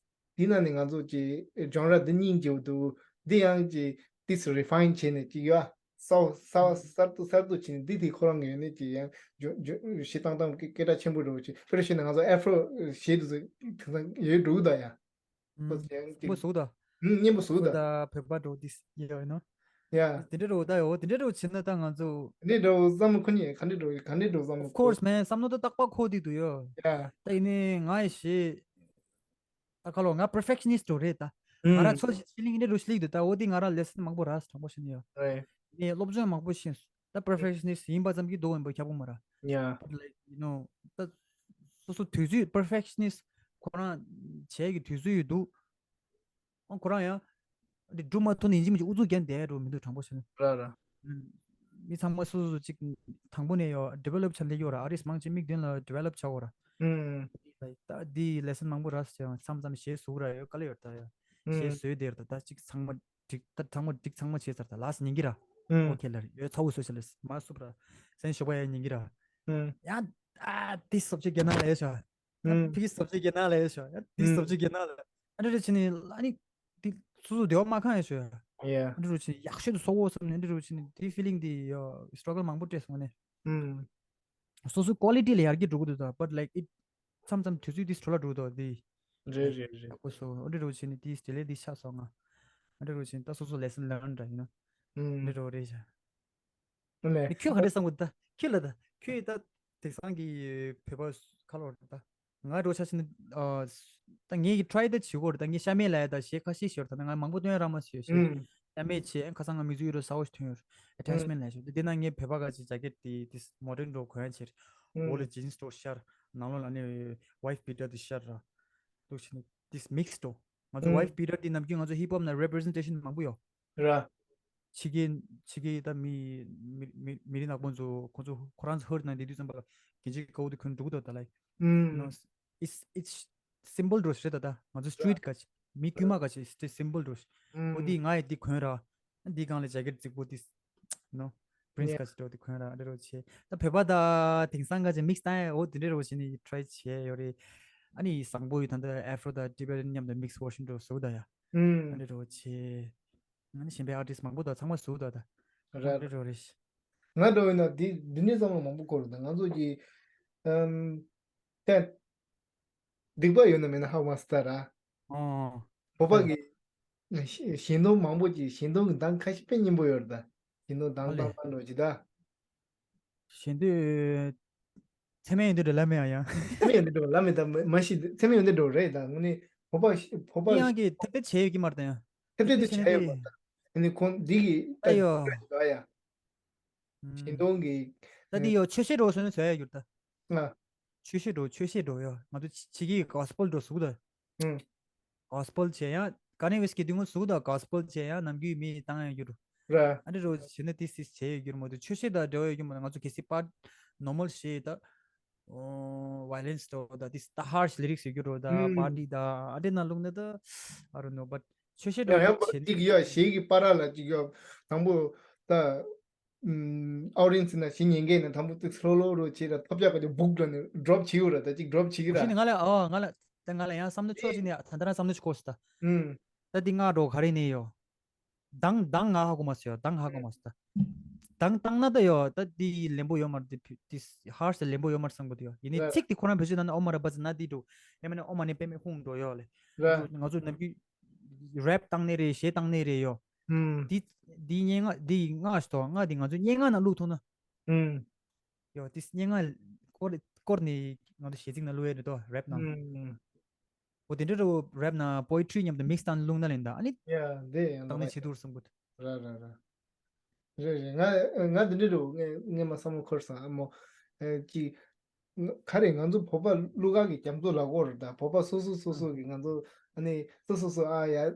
འདི་ནང་ནས་ང་ཚོ་ཀྱི་ཇོན་ར་འདི་སྙིང་རྗེ་བོ་འདུག་འདི་ཡང་ཀྱི་ཏིས་རི་ཕ་ཡིན་བྱས་ནས་ཅིག་ཡོད་ཨ། གསར་གསར་གསར་དུ་གསར་དུ་བྱས་ནས་འདི་དེ་ཁོ་རང་གི་ཡོད་ནས་ཀྱི་ཡང་ཇོ་ཇོ་གཞས་བཏང་སྟངས་སྐད་སྐད་གྲགས་ཆེན་པོ་འགྲོ་བ་ཅིག་དཔེར་བཤད་ན་ང་ཚོ་ཨེ་ཧྥོ་རོ་གཞས་འདི་ཚོ་དེང་སང་ཡོད་འགྲོ་གི་ད་ཡ། ཁོ་ཚོ་ཡང་ཅིག་སྙན་པོ་བཟོ་གི་ད། སྙན་པོ་བཟོ་གི་ད། ད་བོད་པ་འགྲོ་འདི་ཡོད་ཡིན་ནོ། ཡ། དེ་འདྲ་རུ་ད་ཡོ་དེ་འདྲ་རུ་བྱེད་ན་ད་ང་ཚོ། ག་འདྲ་འགྲོ་བསམ་ཁོ་གཉིས་ག་འདྲ་འགྲོ་ག་འདྲ་འགྲོ་བསམ། Of course man བསམ་བློ་ད་རྟག་པར་འཁོར་དེ་འདུག་ཡོ། ཡ། ད་ཡིན་ནའི་ང་ཡི་ཞེས། ད་ཁ་ལོ་ང་perfectionist འགྲོ་རེད་ད། ང་རང་ཚོ་ཞིག་ཤི་ལིང་འདྲ་རུ་ཤི་ལིག་འདུག་ད་འོ་དེ་ང་རང་lesson མང་པོ་རག་དྲང་པོ་བཤད་ན་ཡོ། རེད། ངས་སློབ་སྦྱོང་མང་པོ་ཤེས་སོང་། ད་perfectionist ཡིན་པ་ཙམ་གྱིས་འདུག་ཡིན་པ་ཁྱབ་པོ་མ་ར། ཡ། But like you know ད་སོ་སོ་དུས་ཚོད་perfectionist ཁོ་རང་བྱས་ཀྱི་དུས་ཚོད་ཡོད་འདུག་ཨང་ཁོ་རང་ཡང་། འདི་སྒྲུབ་མ་ཐུབ་ནས་ཡིན་གཅིག་མིན་གཅིག་ཨུ་ཚུགས་རྒྱག་བསྡད་འགྲོ་མི་འདུག་དྲང་པོ་བཤད་ན། ར་ར། ཨུམ། མི་ཚང་མ་སོ་སོ་སོ་གཅིག་དང་པོ་ནས་ཡོ་develop བྱ་ལེགས་ཡོ་ར་artist མང་ཆེ་མིག་མདུན་ལ་develop བྱ་འོ་ར། ཨུམ། ད་འདི་lesson མང་པོ་ར་ཟེར་ཡང་མཚམས་མཚམས་ཞེས་ཟུག་ར་ཡོ་དཀའ་ལས་ཡོད་ད་ཡོ། ཞེས་ཨུམ། བཟོས་བསྡད་ར་ད་ད་གཅིག་ཚང་མ་འགྲིག་ད་ཚང་མ་འགྲིག་ཚང་མ་བྱས་ཚར་ད་last ཉན་གི་ར། ཨུམ། ཨོ་ཁེ་ལ་ཡོད་ཚ་བོ་བཟོས་ཤ་ལས་མ་སུབ་ར། སེམས་ཞོག་པ་ཡ་ཉན་གི་ར། ཨུམ། ཡ། ཨ་དེ་སོབ་ཅིག་རྒྱ་ནག་ལ་ཡོད་ཤ། ཨུམ། ཕི་སོབ་ཅིག་རྒྱ་ནག་ལ་ཡོད་ཤ། ཡ་དེ་སོབ་ཅིག་རྒྱ་ནག་ལ། ཨ་འདྲ་འདྲ་བྱས་ནས་ཨ་ནི། དེ་སོ་སོ་བདེ་བ་མ་ཁང་ཡོད་ཤ། ཡ། ཨ་འདྲ་འདྲ་བྱས་ནས་ཡག་ཤོས་དུ་སོ་བོ་བསམ་ནས་ཨ་འདྲ་འདྲ་བྱས་ནས་དེ་feeling དེ་ཡ་struggle མང་པོ་སྤྲད་སོང་ནས། ཨུམ། སོ་སོའི་quality ལ་ཡར་རྒྱས་འགྲོ་གི་འདུག་ད། But like it མཚམས་མཚམས་དུས་ཚོད་དེ་འཕྲོ་བརླག་འགྲོ་གི་འདུག་དེ། རེད་རེད་རེད། ཡག་པོ་སོ་ཨ་འདྲ་འདྲ་བྱས་ནས་དེ་དེ་ལས་དེ་ཆགས་སོང་ང་། ཨ་འདྲ་འདྲ་བྱས་ནས་ད་སོ་སོ་lesson learn འདྲ་ཡིན་ན། ཨུམ། ཨ་འདྲ་འདྲ་རེད་ཤ། ཨ་ལས། ཁྱོད་ག་འདྲ་བསམ་གི་འདུག་ད། ཁྱོད་ལ་ད། ཁྱོད་ད། དེང་སང་གི་བོད་པ་ཁ་ལོ་ད། ང་འགྲོ་ཆ་ཕྱིན་ཨ། ད་ངས་ཀྱི་try ད་བྱེད་དགོས་རེད་ད། ངས་ཤ་མེད་ལ་ཡ་ད་གཞས་ཁ་ཤས་ཤོར་ད་ན་ང་མང་པོ་སྟོན་ར་མ་བྱེད་ཤེས། ཨུམ། ཤ་མེད་བྱས་ཁ་སང་ང་མི་ཚུགས་ཡོད་ར་ས་འོ་ཞིག་ཐོན་ཡོད་ར། ཨུམ། Attachment ལ་ཡ་ཤོར་དེ་ན་ངས་བོད་པ་ག་ཅིག་jacket དེ་དེ་modern འགྲོ་གོན་ཡ་ཕྱིར། ཨུམ། འོག་ལ་jeans འགྲོ་ཤར། ནང་ལོགས་ལ་ནི་wife beater དེ་ཤར་ར། འདུག་ཕྱིན་དེ་mix འགྲོ། ང་ཚོ་ཨུམ། Wife beater དེ་ནམ་རྒྱུན་ང་ཚོ་hip hop ནང་representation མང་པོ་ཡོད། ར། ཕྱི་རྒྱལ་ཕྱི་རྒྱལ་ད་མི་མི་མི་མི་རིགས་ནག་པོ་ཚོ་ཁོ་ཚོ་ཁོ་རང་ཚོ་hurt ནང་བསྡད་དུས་ཙམ་པ་ལ་གན་ཇི་ཀའུ་དེ་གོན་འགྲོ་གི་འདུག་ད་ལ། ཨུམ། No, it's it's symbol འགྲོ་ཞིག་རེད་ད། ད་ང་ཚོ་street ག་ཅིག་མི་དཀྱུས་མ་ག་ཅིག་it's a symbol འགྲོ་ཞིག་ཨུམ། འོ་དེ་ང་ཡི་དེ་གོན་ར། འདི་སྒང་ལ་jacket རྫིག་པོ་དེ། No, Prince ག་ཅིག་འགྲོ་དེ་གོན་ར་ཨ་འདྲ་རོ་བྱས། ད་བོད་པ་ད་དེང་སང་ག་ཅིག་mix ད་འོ་དེ་འདྲ་རོ་བྱས་ནས་try བྱས་ཡོད་རེད། ཨ་ནི་བཟང་པོ་ཡི་ད་ད་Afro ད་Tibetan མཉམ་དུ་mix version འགྲོ་བཟོ་ད་ཡ། ཨུམ། ཨ་འདྲ་རོ་བྱས། ང་ནི་གཞན་པའི་artist མང་པོ་དང་ཚང་མ་བཟོ་ད་ད། ར་ར། རེད་རོ་རེད། ང་འདྲ་བོ་ཡིན་ན་འདི་འདི་འདྲའི་བསམ་བློ་མང་པོ་འཁོར་ད་ང་ཚོ་གི་ཨམ། ད་སྡིག་པ་ཡོད་ན་མེད་ན་ཧ་མ་སྟ་ར། ཨོ། བོད་པ་གི་ཞེ་ཞེ་འདོང་མང་པོ་ཅིག་ཞེ་འདོང་གི་མདངས་ཁ་ཤས་དཔེ་སྙན་པོ་ཡོད་རེད་ད། ཞེ་འདོང་ཨ་མདངས་ལེ། བཏང་འགྲོ་ཅིག་ད། ཞེ་འདོད། ཚད་མེད་ཡོན་ཏན་འགྲོ་ལ་མེད་ཡང་ཡང་། ཚད་མེད་ཡོན་ཏན་འགྲོ་ལ་མེད་ད་མ་ཤི་ཚད་མེད་ཡོན་ཏན་འགྲོ་རེད་ད་དངོས་གནས་བོད་པ་ཤི་བོད་པ་ཡང་གི་ཐེབས་ཐེབས་བྱས་ཡོད་ཀྱི་མ་རེད་ད་ཡང་། ཐེབས་ཐེབས་དུ་བྱས་ཡོད་པ་ད། ཨ་ནི་ཁོང་འདི་གི་ད་ཡོ། ད་ཡ། ཞེ་འདོང་གི་ད་འདི་ཡོ་ཆོས་བཤད་འགྲོ་སོང་ནས་བཟོ་ཡ་གྱུར་ད། ང་། ཆོས་བཤད་འགྲོ་ཆོས་བཤད་འགྲོ་ཡོ་ང་ཚོ་ཕྱི་རྒྱལ་གྱི་gospel འགྲོ་ཟུག་ད། ཨུམ། gospel བྱས་ཡང་ཀ་ནེ་ཝེས་ཀྱི་དུས་ངོ་ཟུག་ད་gospel བྱས་ཡང་ནམ་རྒྱུན་མི་བཏང་ཡ་གྱུར། ར། ཨ་འདྲ་རོ་བྱས་ན་ཏིས་ཏིས་བྱས་ཡོད་གྱུར་མ་གཏོགས་ཆོས་བཤད་དང་འབྲེལ་བ་ཡོད་གྱུར་མ་གཏོགས་ང་ཚོ་གལ་སྲིད་པར་normal བཤད་ད། ཨོ་violence འགྲོ་ད་ཏིས་ད་harsh lyrics ཡོད་གྱུར་རོ་ད་ཨུམ། party ད་ཨ་འདྲ་ན་ལུགས་ན་ད། I don't know but ཆོས་བཤད་འགྲོ་ཡང་ཡང་བྱས་ན་ཅིག་ཡོད་ཞིག་གི་པར་ལ་ཅིག་ཡོད་དང་པོ་ད། ཨུམ། ཨའུ་རེན་ཟེར་ན་ཞི་ཉེན་ཁའི་ནང་དང་པོ་ཏིག་ལྷོ་ལྷོ་རུ་བྱེད་ར་ཐོབ་རྒྱག་ག་ཅིག་བུག་འགྲོ་ནས་ཌོབ་བྱེད་ཡོད་ར་ད་ཅིག་ཌོབ་བྱེད་ཀྱི་ར། ཞི་ནི་ང་ལ་ཨོ་ང་ལ་ད་ང་ལ་ཡང་བསམ་བློ་ཆོག་ཅིག་ནས་ད་ལྟ་རང་བསམ་བློ་ཆོག་སི་ད། ཨུམ། ད་འདི་ང་འགྲོ་ག་རེ་ནས་ཡོ། དང་དང་ང་ཧ་གོ་མ་སི་ཡོ་དང་ཧ་གོ་མ་སི་ད། དང་བཏང་ན་ད་ཡོ་ད་འདི་ལེན་པོ་ཡོད་མ་རེད་འདི་འདི་ཧར་སི་ལེན་པོ་ཡོད་མ་རེད་བསམ་གི་འདུག་ཡོ། ཡིན་ནའི་ར། ཚིག་འདི་ཁོ་རང་བེད་སྤྱོད་ན་ན་ཨོ་མ་ར་བ་ཙི་ན་འདི་འགྲོ། ཡང་མིན་ན་ཨོ་མ་ནི་པེ་མེ་ཧུང་འགྲོ་ཡོ་ལེ། ར། ང་ཚོ་ནམ་རྒྱུན་རེབ་བཏང་ནི་རེད་གཞས་བཏང་ནི་རེད་ཡོ། ཨུམ། འདི་འདི་སྙན་ངག་འདི་ངག་ཞིག་ཏོ་ང་འདི་ང་ཚོའི་སྙན་ངག་ནང་བླུགས་ཐུབ་ན། ཨུམ། ཡོ་འདི་སྙན་ངག་སྐོར་སྐོར་ནས་ང་ཚོ་གཞས་ཚིག་ནང་བླུགས་ཡས་རེད་དོ་རེབ་ནང་། ཨུམ། འོ་དེ་འདྲ་རུ་རེབ་ནང་པོ་ཨེ་ཊི་རི་མཉམ་དུ་མིག་སི་བཏང་བླུགས་ན་ལེན་ད་ཨ་ནི། ཡ་འདི་ཡང་བཏང་ནི་བྱེད་ཐུབ་བསམ་གི་འདུག་ར་ར་ར། རེད་རེད། ང་ང་འདི་འདྲ་རུ་ངས་ངས་མ་བསམ་བློ་འཁོར་སོང་ཨ་མོ། ཨེ་ཅི། ག་རེ་ང་ཚོ་བོད་པ་གླུ་གར་གྱི་རྒྱ་མཚོ་ལ་གོ་རེད་ད་བོད་པ་སོ་སོ་སོ་སོ་གི་ང་ཚོ་ཨ་ནི་སོ་སོ་སོ་ཨ་ཡ།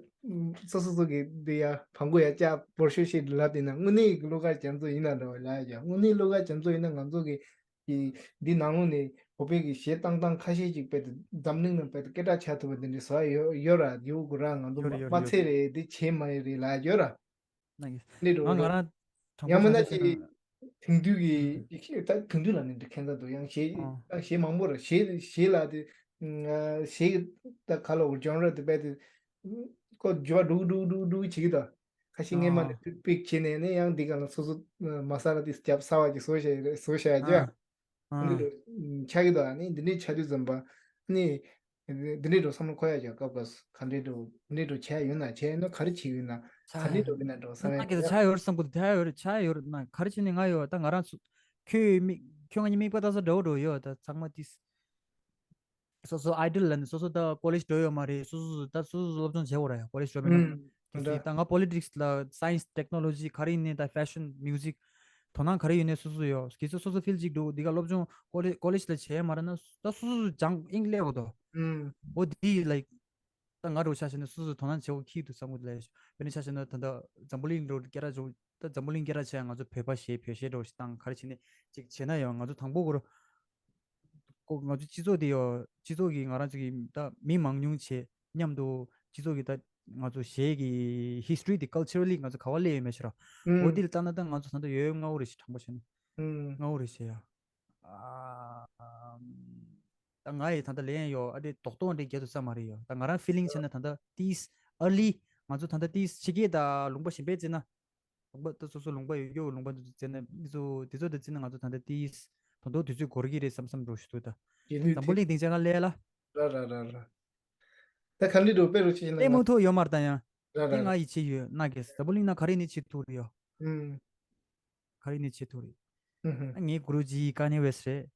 སོ་སོ་སོ་གི་འདི་ཡ་བང་གོ་ཡ་ཅག་བོར་ཤོ་ཤེ་ལབ་དེ་ན་དངོས་གནས་ཀྱི་གླུ་གར་རྒྱ་མཚོ་ཡིན་ན་འདྲ་བ་ལ་ཡ་དངོས་གནས་གླུ་གར་རྒྱ་མཚོ་ཡིན་ན་ང་ཚོ་གི་གི་འདི་ནང་ལོགས་ནས་བོད་པའི་གི་གཞས་བཏང་སྟངས་ཁ་ཤས་ཅིག་དཔེ་དེ་འཛམ་གླིང་ནང་དཔེ་དེ་སྐད་གྲགས་ཆགས་ཐུབ་པ་དེ་འདྲའི་བཟོ་ཡ་ཡོད་ཡོད་ར་ཡོད་དགོས་ར་ང་ཚོ་ཡོད་རེད་ཡོད་མ་རེད་ཚད་རེད་འདི་བྱེད་མ་ཡོད་རེད་ལ་ཡོད་ར། ནང་གི་ནི་རུ་ང་ང་རང་དྲང་ཡང་མིན་ན་པོ་ཆ་ཅིག་ཆ་ན་དེང་དུས་ཀྱི་ད་དེང་དུས་ལ་ནི་འདི་ཁྱད་མཚར་འདུག་ཡང་གཞས་ཨ་ཡང་གཞས་མང་པོ་ར་གཞས་གཞས་ལ་དེ་གཞས་ད་ག་ལ་ཇོན་ར་དེ་དཔེ་དེ་ཁོ་འགྱུར་བ་འགྲོ་གི་འགྲོ་གི་འགྲོ་གི་འགྲོ་གི་བྱེད་ཀྱི་ད། ཁ་ཤས་སྔས་མ་ནས་ཨ་པིག་པིག་བྱས་ནས་ནི་ཡང་འདི་ག་ལ་སོ་སོ་མ་ས་ར་དེ་རྒྱབ་ས་བ་ཅིག་བཟོ་བྱས་རེད་བཟོ་བྱས་ཨ་ཀྱ། ཨ་འདི་རུ་ཆགས་ཀྱི་འདུག་ཨ་ནི་འདི་འདྲའི་ཆ་དུས་ཙམ་པ་ནི་ འདི་འདྲའི་འགྲོ་བསམ་བློ་འཁོར་ཡ་ཡོད། སྐབས་སྐབས་སུ་ག་འདྲའི་འགྲོ་འདི་འདྲའི་འགྲོ་བྱས་ཡོད་ན་བྱས་ཡོད་ན་ག་རེ་བྱས་ཡོད་ན་ག་འདྲའི་འགྲོ་གི་ན་འགྲོ་བསམ་ཡ་ཡོད། ཆ་ཡོད་བསམ་གི་འདུག་ཆ་ཡོད་ཆ་ཡོད་ན་ག་རེ་བྱས་ནས་ང་ཡོད་ད་ང་རང་ཚོ་ཁྱོད་མིག་ཁྱོད་ང་གཉིས་མིག་པ་ལྟ་ས་འདྲ་བོ་འགྲོ་ཡོད་ད་ཚང་མ་ཏིས། སོ་སོ་ཨའི་ཌལ་ལ་ནི་སོ་སོ་ད་ཀོ་ལེཇ་འགྲོ་ཡོད་མ་རེད། སོ་སོ་ད་སོ་སོ་སློབ་སྦྱོང་བྱེད་དགོས་ར་ཡ། ཀོ་ལེཇ་འགྲོ་མེད་ན་ཨུམ། ད་ད་ང་པོ་ལི་ཊིག་སི་ལ་སའེན་སི་ཊེག་ནོ་ལོ་ཇི་ག་རེ་ཡིན་ནའི་ད་ཕེ་ཤན་མིའུ་ཟིག་དོ་སྣང་ག་རེ་ཡོད་ནའི་སོ་སོ་ཡོད། གལ་སྲིད་སོ་སོ་ཕིལ་ཌི་ཅིག་འགྲོ་འདི་ག་སློབ་སྦྱོང་ཀོ་ལེ་ཀོ་ལེཇ་ལ་བྱས་མ་རེད་ན་ད་སོ་སོ་སྦྱང་ཨིན་སླེབས་དགོས་དོ། ཨུམ། འོ་འདི་ལའིག་ད་ང་འགྲོ་ཆ་བཞག་ན་སོ་སོ་དོ་སྣང་བྱེད་དགོས་ཁྱི་འདུག་བསམ་གི་འདུག་ལ། དཔེར་ན་ཆ་བཞག་ན་ད་ད་འཛམ་བུ་གླིང་འགྲོ་སྐད་གྲགས་འགྲོ་ད་འཛམ་བུ་གླིང་སྐད་གྲགས་ཆེ་ང་ཚོ་བོད་པ་ཞེས་བོད་གཞས་འགྲོ་ཞིག་བཏང་ག་རེ་བྱས་ནས་ཅིག་བྱས་ན་ཡང་ང་ཚོ་དང་པོ་གོ་ར། ཀོ་ང་ཚོ་སྤྱི་ཚོགས་དེ་ཡོ་སྤྱི་ཚོགས་ཀྱི་ང་རང་ཚོ་གི་ད་མི་མང་ཉུང་བྱས་མཉམ་དུ་སྤྱི་ཚོགས་ཀྱི་ད་ང་ཚོ་གཞས་ཀྱི་ཧི་སི་ཊོ་རི་དེ་ཀལ་ཆར་ལི་ང་ཚོ་ག་བ་སླེབས་ཡོད་མེད་ཤེས་ར། འོ་ཨུམ། དེ་ལ་ལྟ་ན་ད་ང་ཚོ་ད་ལྟ་ཡོད་ཡོད་སྔ་བོ་རེད་ཤི་དྲང་པོ་བྱས་ན་ཨུམ། སྔ་བོ་རེད་ཤི་ཡ། ཨ་ད་ང་ཡི་ད་ལྟ་ལན་ཡོ་ཨ་དེ་རྡོག་རྡོག་འདྲ་རྒྱབ་ཏུ་ས་མ་རེད་ཡོ། ད་ང་རང་ཕི་ལིང་བྱས་ན་ད་ལྟ་ཏིས་ཨར་ལི་ང་ཚོ་ད་ལྟ་ཏིས་ཕྱི་རྒྱལ་ད་ལུང་པ་གཞན་པའི་བརྩིས་ན། ལུང་པ་ད་སོ་སོ་ལུང་པ་ཡོད་རྒྱུ་ལུང་པ་འདི་ཚོ་བརྩིས་ན་འདི་ཚོ་འདི་ཚོ་འདི་བརྩིས་ན་ང་ཚོ་ད་ལྟ་ཏིས་ད་དུང་དུས་ཚོད་འགོར་གྱི་རེད་བསམ་བསམ་འགྲོ་ཞུ་དུས་ད། ཡིན་ནི་འཛམ་བུ་གླིང་སྡིངས་ཆ་ཁ་ལས་ལ། ར་ར་ར་ར། ད་ག་འདྲི་འགྲོ་དཔེ་རུ་ཅི་ཞིག་ལྟད་མོ་ཐུག་ཡོད་མར་ད་ཡང་ར་ར་དེ་ང་ཡི་ཆེ་ཡོད་ན་གེ་འཛམ་བུ་གླིང་ན་ག་རེ་ནི་ཆེ་ཐུག་རེད་ཡོ། ཨུམ། ག་རེ་ནི་ཆེ་ཐུག་རེད། ཨུམ། ངའི་གུ་རུ་ཇི་ཀ་ཉེ་ཝེ་སི་རེད།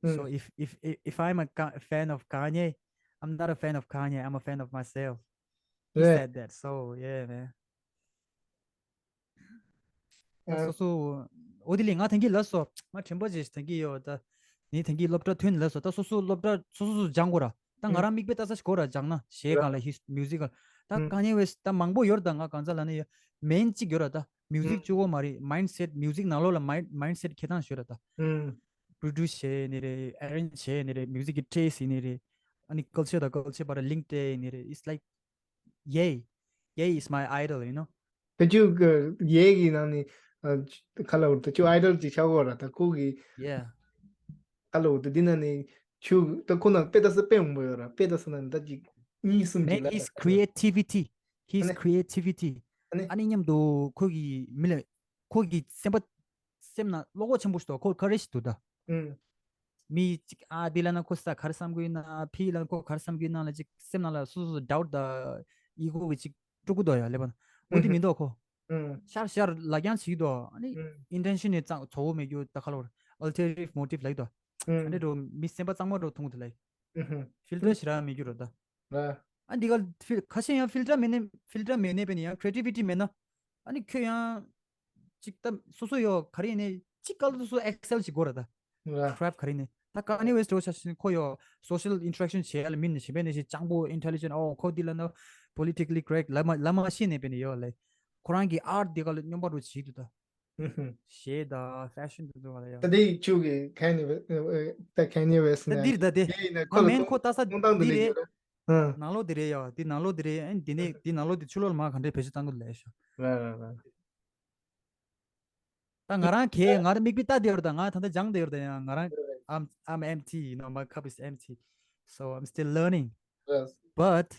So if if if if I'm a Ka- fan of Kanye, I'm not a fan of Kanye. I'm a fan of myself. He said that. So yeah, man. ཨ། སོ་སོ། འོ་དེ་ལས་ང་ཐེངས་ཀྱི་ལབ་སོ། ང་དྲན་པ་བརྗེད་ཐེངས་ཀྱི་ཡོད་ད། ནི་ཐེངས་ཀྱི་སློབ་གྲྭ་ཐོན་ལབ་སོ། ད་སོ་སོ་སློབ་གྲྭ་སོ་སོ་སོ་སྦྱང་དགོས་ར། ད་ང་རང་མིག་དཔེ་ལྟ་ས་ཞིག་དགོས་ར་སྦྱང་ན་གཞས་གང་ལ་ཧིས་མིའུ་ཟིག་གང་ལ། ད་ཀ་ཉེ་ཝེ་སི་ད་མང་པོ་ཡོད་ར། ད་ང་གང་ཚ་ལ་ནི་ཡོད་མེན་གཅིག་ཡོད་ར། ད་མིའུ་ཟིག་གཅིག་པོ་མ་རེད། མའིན་སེཊ་མིའུ་ཟིག་ནང་ལོགས་ལ་མའིན་མའིན་སེཊ་འཁྱེར་སྟངས་ཤིག་ཡོད་ར། ད་པྲོ་ཌུས་བྱས་ནི་རེད། ཨེ་རེན་ཇི་བྱས་ནི་རེད། མིའུ་ཟིག་གི་ཊེ་སི་ཊི་ཡིན་ནི་རེད། ཨ་ནི་ཀལ་ཆར་དང་ཀལ་ཆར་བར་ལིང་ཊེ་ཡིན་ནི་རེད། It's like Ye. Ye is my idol, you know. ད་ཁྱོད་ཀྱི་ཡེ་གི་ནང་ནས་ཨ་ཁ་ལ་འུར་ད་ཁྱོད་ཨའི་ཌལ་ཅིག་ཆགས་གོ་ར། ད་ཁོ་གི Yeah. ཁ་ལ་འུར་ད་འདི་ནང་ནས་ཁྱོད་ད་ཁོ་ན་དཔེ་ལྟ་ས་དཔེ་མང་པོ་ཡོད་ར། དཔེ་ལྟ་ས་ནང་ནས་ད་ཅིག་གཉིས་གསུམ་ཅིག Man, ལ་his ད་ཁ་ལ་creativity. His ཨ་ནི་creativity. ཨ་ནི་ཨ་ནི་མཉམ་དུ་ཁོ་གི་མི་ལ་ཁོ་གི་སེམས་པ་སེམས་ནང་བློ་ཁོག་ཆེན་པོ་ཞིག་འདུག་ཁོ་ཀ་རེ་ཇི་ཞིག་འདུག་ད། ཨུམ། མི་གཅིག་ཨ་འདི་ལ་ན་ཁོ་ས་ག་རེ་བསམ་གི་ཡོད་ན། ཕི་ལ་ན་ཁོ་ག་རེ་བསམ་གི་ཡོད་ན་ལ་ཅིག་སེམས་ནང་ལ་སོ་སོ་སོ་ཌའུ་ཊི་དང་ཨི་གོ་གི་ཅིག་དཀྲུག་གི་འདུག་ཡ་ལེ་བ་ན། འོ་འདི་ཨུམ། མི་འདུག་ཁོ། ཨུམ། ཤར་ཤར་ལ་རྒྱང་བྱེད་ཀྱི་འདུག་ཨ་ནི་ཨུམ། ཨིན་ཊེན་ཤན་ནི་གཙང་ཚོ་བོ་མེད་རྒྱུ་ད་ཁ་ལོར་ཨལ་ཊེ་རི་ཊིབ་མོ་ཊིབ་ལ་ཡོད་དོ། ཨ་ནི་ཨུམ། རོ་མི་སེམས་པ་གཙང་མ་རོ་མཐོང་གི་འདུག་ལ། ཨུམ། ཧྥིལ་ཊར་ཞེ་དྲག་མེད་རྒྱུ་རོ་ད། ར། ཨ་འདི་ག་ཕི་ཁ་ཤས་ཡང་ཕིལ་ཊར་མེད་ནས་ཕིལ་ཊར་མེད་ནས་པས་ནི་ཡང་ཁྲེ་ཊི་ཝི་ཊི་མེད་ན། ཨ་ནི་ཁྱོད་ཡང་ཅིག་ད་སོ་སོ་ཡོ་ག་རེ་ནས་ཅིག་ག་ལ་སོ་སོ་ཨེག་སེལ་ཅིག་དགོས་ར་ད། ར། ཁྲེབ་ག་རེ་ནས་ད་ཀ་ཉེ་ཝེ་སི་ཊི་འོ་ཆ་ཤིན་ཁོ་ཡོ་སོ་ཤལ་ཨིན་ཊེ་རེག་ཤན་བྱེད་ཡ་ལ་མིན་ནས་ཞེ་པས་ནས་ཞེ་སྤྱང་པོ་ཨིན་ཊེ་ལི་ཇེན་ཨོ་ཁོ་འདི་ལ་ན་པོ་ལི་ཊི་ཀ་ལི་ཀོ་རེག་ལ་མ་ལ་མ་ཤེས་ནས་པས་ནས་ཡོ་ལ་ཁོ་རང་གི་ཨར་ཊི་འདི་ག་ལ་སྙོམས་པ་འགྲོ་བྱེད་དུ་ད། ཧུམ་ཧུམ། གཞས་དང་ཕེ་ཤན་དེ་ཚོ་བ་ལ་ཡ། ད་དེ་ཁྱོད་ཀྱི་ཁན་ནི་ཝེ་ད་ཁན་ནི་ཝེ་སི་ད་ནས་འདིར་ད་དེ་དེ་ཡིན་ན་ཁོ་ལ་མེན་ཁོ་ལྟ་ས་གཏོང་སྟངས་འདི་འདི་ནས་རེད། ཡོད་རེད། ཧུམ། ནང་ལོགས་འདི་རེད་ཡ། འདི་ནང་ལོགས་འདི་རེད། ཨ་ནི་འདི་ནས་འདི་ནང་ལོགས་འདི་ཕྱི་ལོགས་ལ་མ་ག་འདྲས་བེད་སྤྱོད་བཏང་གི་ལས་ཤོག་ར་ར་ར། ད་ང་རང་གས་ང་རང་མིག་དཔེ་ལྟ་བསྡད་ཡོད་རེད། ད་ང་ད་ལྟ་སྦྱང་བསྡད་ཡོད་རེད། ད་ཡང་ང་རང་I'm I'm empty, you know, my cup is empty, so I'm still learning. ར། But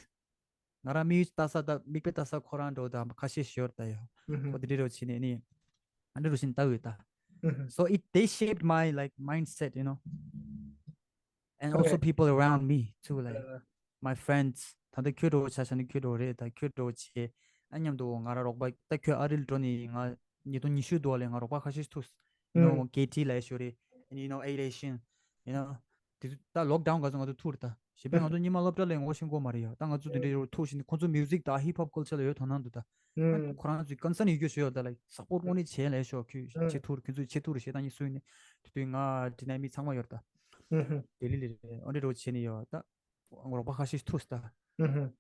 ང་རང་མིག་ལྟ་ས་དང་མིག་དཔེ་ལྟ་ས་ཁོ་རང་འགྲོ་དང་ཁ་ཤས་ཤོར་ད་ཡོད། ཧུམ་ཧུམ། ཁོ་དེ་འདྲ་རོ་བྱས་ནས་ནི་ཨ་འདྲ་རོ་བཞིན་ལྟ་འོས་ད། ཧུམ་ཧུམ། So it they shaped my, like, mindset, you know, and also people around me too, like, my friends. ད་ལྟ་ཁྱོད་འགྲོ་ཆ་ཤ་ནི་ཁྱོད་འགྲོ་རེད། ད་ཁྱོད་འགྲོ་བྱས་ཨ་མཉམ་དུ་ང་རང་རོགས་པ་ད་ཁྱོད་ཨ་རིར་འགྲོ་ནི་ང་ཉིས་སྟོང་ཉི་ཤུ་འདུག་ལས་ང་རོགས་པ་ཁ་ཤས་ཐུག you know, ཧུམ། ཀེ་ཊི་ལ་ཤོར་རེད། And you know, Eight Asian, you know, དེ་ཚོ་ད་ལོག་ཌའུན་ག་ཚོད་ང་ཚོ་ཐུག་རེད་ད། གཞན་པའི་ང་ཚོ་ཉི་མ་སློབ་གྲྭ་ལ་ངོ་ཤེས་གོ་མ་རེད་ཡ། ད་ང་ཚོ་དེ་འདྲའི་ཐུག་བཞིན་ཁོང་ཚོ་མིའུ་ཟིག་དང་ཧིབ་ཧོབ་ཀལ་ཆར་ལ་ཡོད་དོ་སྣང་འདུག་ད། ཨ་ཁོ་རང་ཚོའི་ཀོན་སརན་ཡོད་རྒྱུ་ཞིག་ཡོད་ད། ལའིག་སཔོར་ཊི་དངོས་གནས་བྱས་ལས་ཤོག་ཁྱོད་བྱེད་ཐུབ་རེད། ཁྱོད་ཚོས་བྱེད་ཐུབ་རེད་ཞེ་དྲག་ཡིན་གསུངས་ནས་དེ་དུས་ང་དེ་ནས་མི་ཚང་མ་ཡོད་ད། ལྡི་ལི་ལ་རེད། ཨོ་འདྲ་རོ་བྱས་ནས་ཡོད་ད། རོགས་པ་ཁ་ཤས་ཐུག་ད།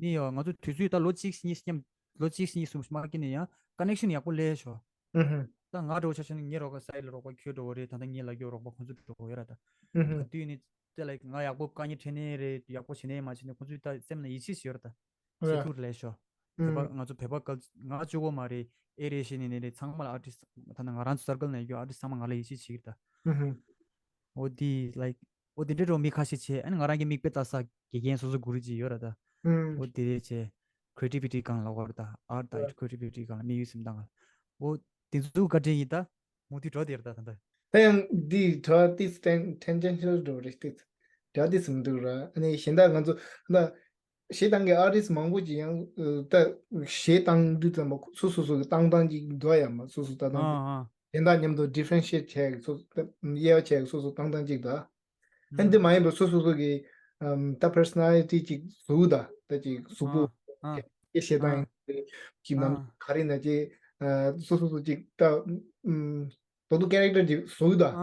ནི་ཡོ་ང་ཚོ་དུས་ཚོད་ད་ལོ་གཅིག་གཉིས་མཉམ་ལོ་གཅིག་གཉིས་གསུམ་མ་སྐྱེས་ནས་ཡང་ཀ་ནེག་ཤན་ཡག་པོ་ལས་ཤོག་ད་ང་འགྲོ་ཆ་ཆ་ནི་ངའི་རོགས་པ་སའི་ལ་རོགས་པ་ཁྱོད་འགྲོ་བ་རེད། ད་ལྟ་ངའི་ལ་རྒྱོ་རོགས་པ་ཁོང་ཚོ་འགྲོ་བ་ཡོད་ར་ད། ག་དུས་ནི་དེ་ལ་ང་ཡག་པོ་དཀའ་ངལ་འཕྲད་ནས་རེད། ཡག་པོ་བྱས་ནས་མ་བྱས་ནས་ཁོང་ཚོའི་ད་སེམས་ལ་ཡིད་ཆེས་ཤིག་ཡོད་ར་ད། བྱེད་ཐུབ་རེད་ལས་ཤོག་བོད་པ་ང་ཚོ་བོད་པ་སྐད་ང་གཅིག་པོ་མ་རེད། ཨེ་རེ་ཤི་ནས་ནས་རེད། ཚང་མ་ལ་ཨར་ཊིསི་ད་ནི་ང་རང་ཚོ་སར་ཀལ་ནས་ཡོད་ཨར་ཊིསི་ཚང་མ་ང་ལ་ཡིད་ཆེས་བྱེད་ཀྱི་ད། འོ་དེ་ལའིག་འོ་དེ་འདྲའི་འགྲོ་མི་ཁ་ཤས་བྱས། ཨ་ནི་ང་རང་གི་མིག་དཔེ་ལྟ་ས་དགེ་རྒན་སོ་སོ་གུ་རུ་ཅིག་ཡོད་ར་ད། ཨུམ། འོ་དེ་རེད་བྱས། ཁྲི་ཨེ་ཊི་བི་ཊི་སྒང་ལ་བར་ད་ཨར་ཊི་དང་ཁྲི་ཨེ་ཊི་བི་ཊི་སྒང་ལ་དམིགས་ཡུལ་སེམས་གཏང་ག་འོ་དེ་ཚོ་བཀའ་དྲིན་ཡིན་ད། མུ་མཐུད་འགྲོ་དེ་ར་ད་ད་ད། ད་ཡང་འདི་གྲོགས་ཏིས་ཊེན་ཊེན་ཇེན་ཤལ་འགྲོ་རེད་ཏིས། འདྲ་དེ་ཙམ་འདུག་ར། ཨ་ནི་གཞན་དག་ང་ཚོ་ད་གཞས་བཏང་མཁན་ཨར་ཊིསི་མང་པོ་ཅིག་ཡང་ད་གཞས་བཏང་དུས་ཙམ་པ་སོ་སོ་སོ་གི་བཏང་སྟངས་ཅིག་འདུག་ཡ་མ་སོ་སོ་ད་བཏང་དུས་གཞན་དག་མཉམ་དུ་differentiate་བྱས་སོ་དབྱེ་བ་བྱས་སོ་སོ་བཏང་སྟངས་ཅིག་ད། ཨ་འདི་མ་ཡིན་པར་སོ་སོ་སོ་གི་ཨམ་ད་personality་ཅིག་གཟུགས་ད་ད་ཅིག་གཟུགས་པོ་སྐད་བཤད་སྟངས་ཡིན་གྱི་ནམ་ག་རེ་ན་ཅིག་སོ་སོ་སོ་ཅིག་ད་ཨམ་ད་དུ་character་ཅིག་བཟོ་གི་ད། ཨ་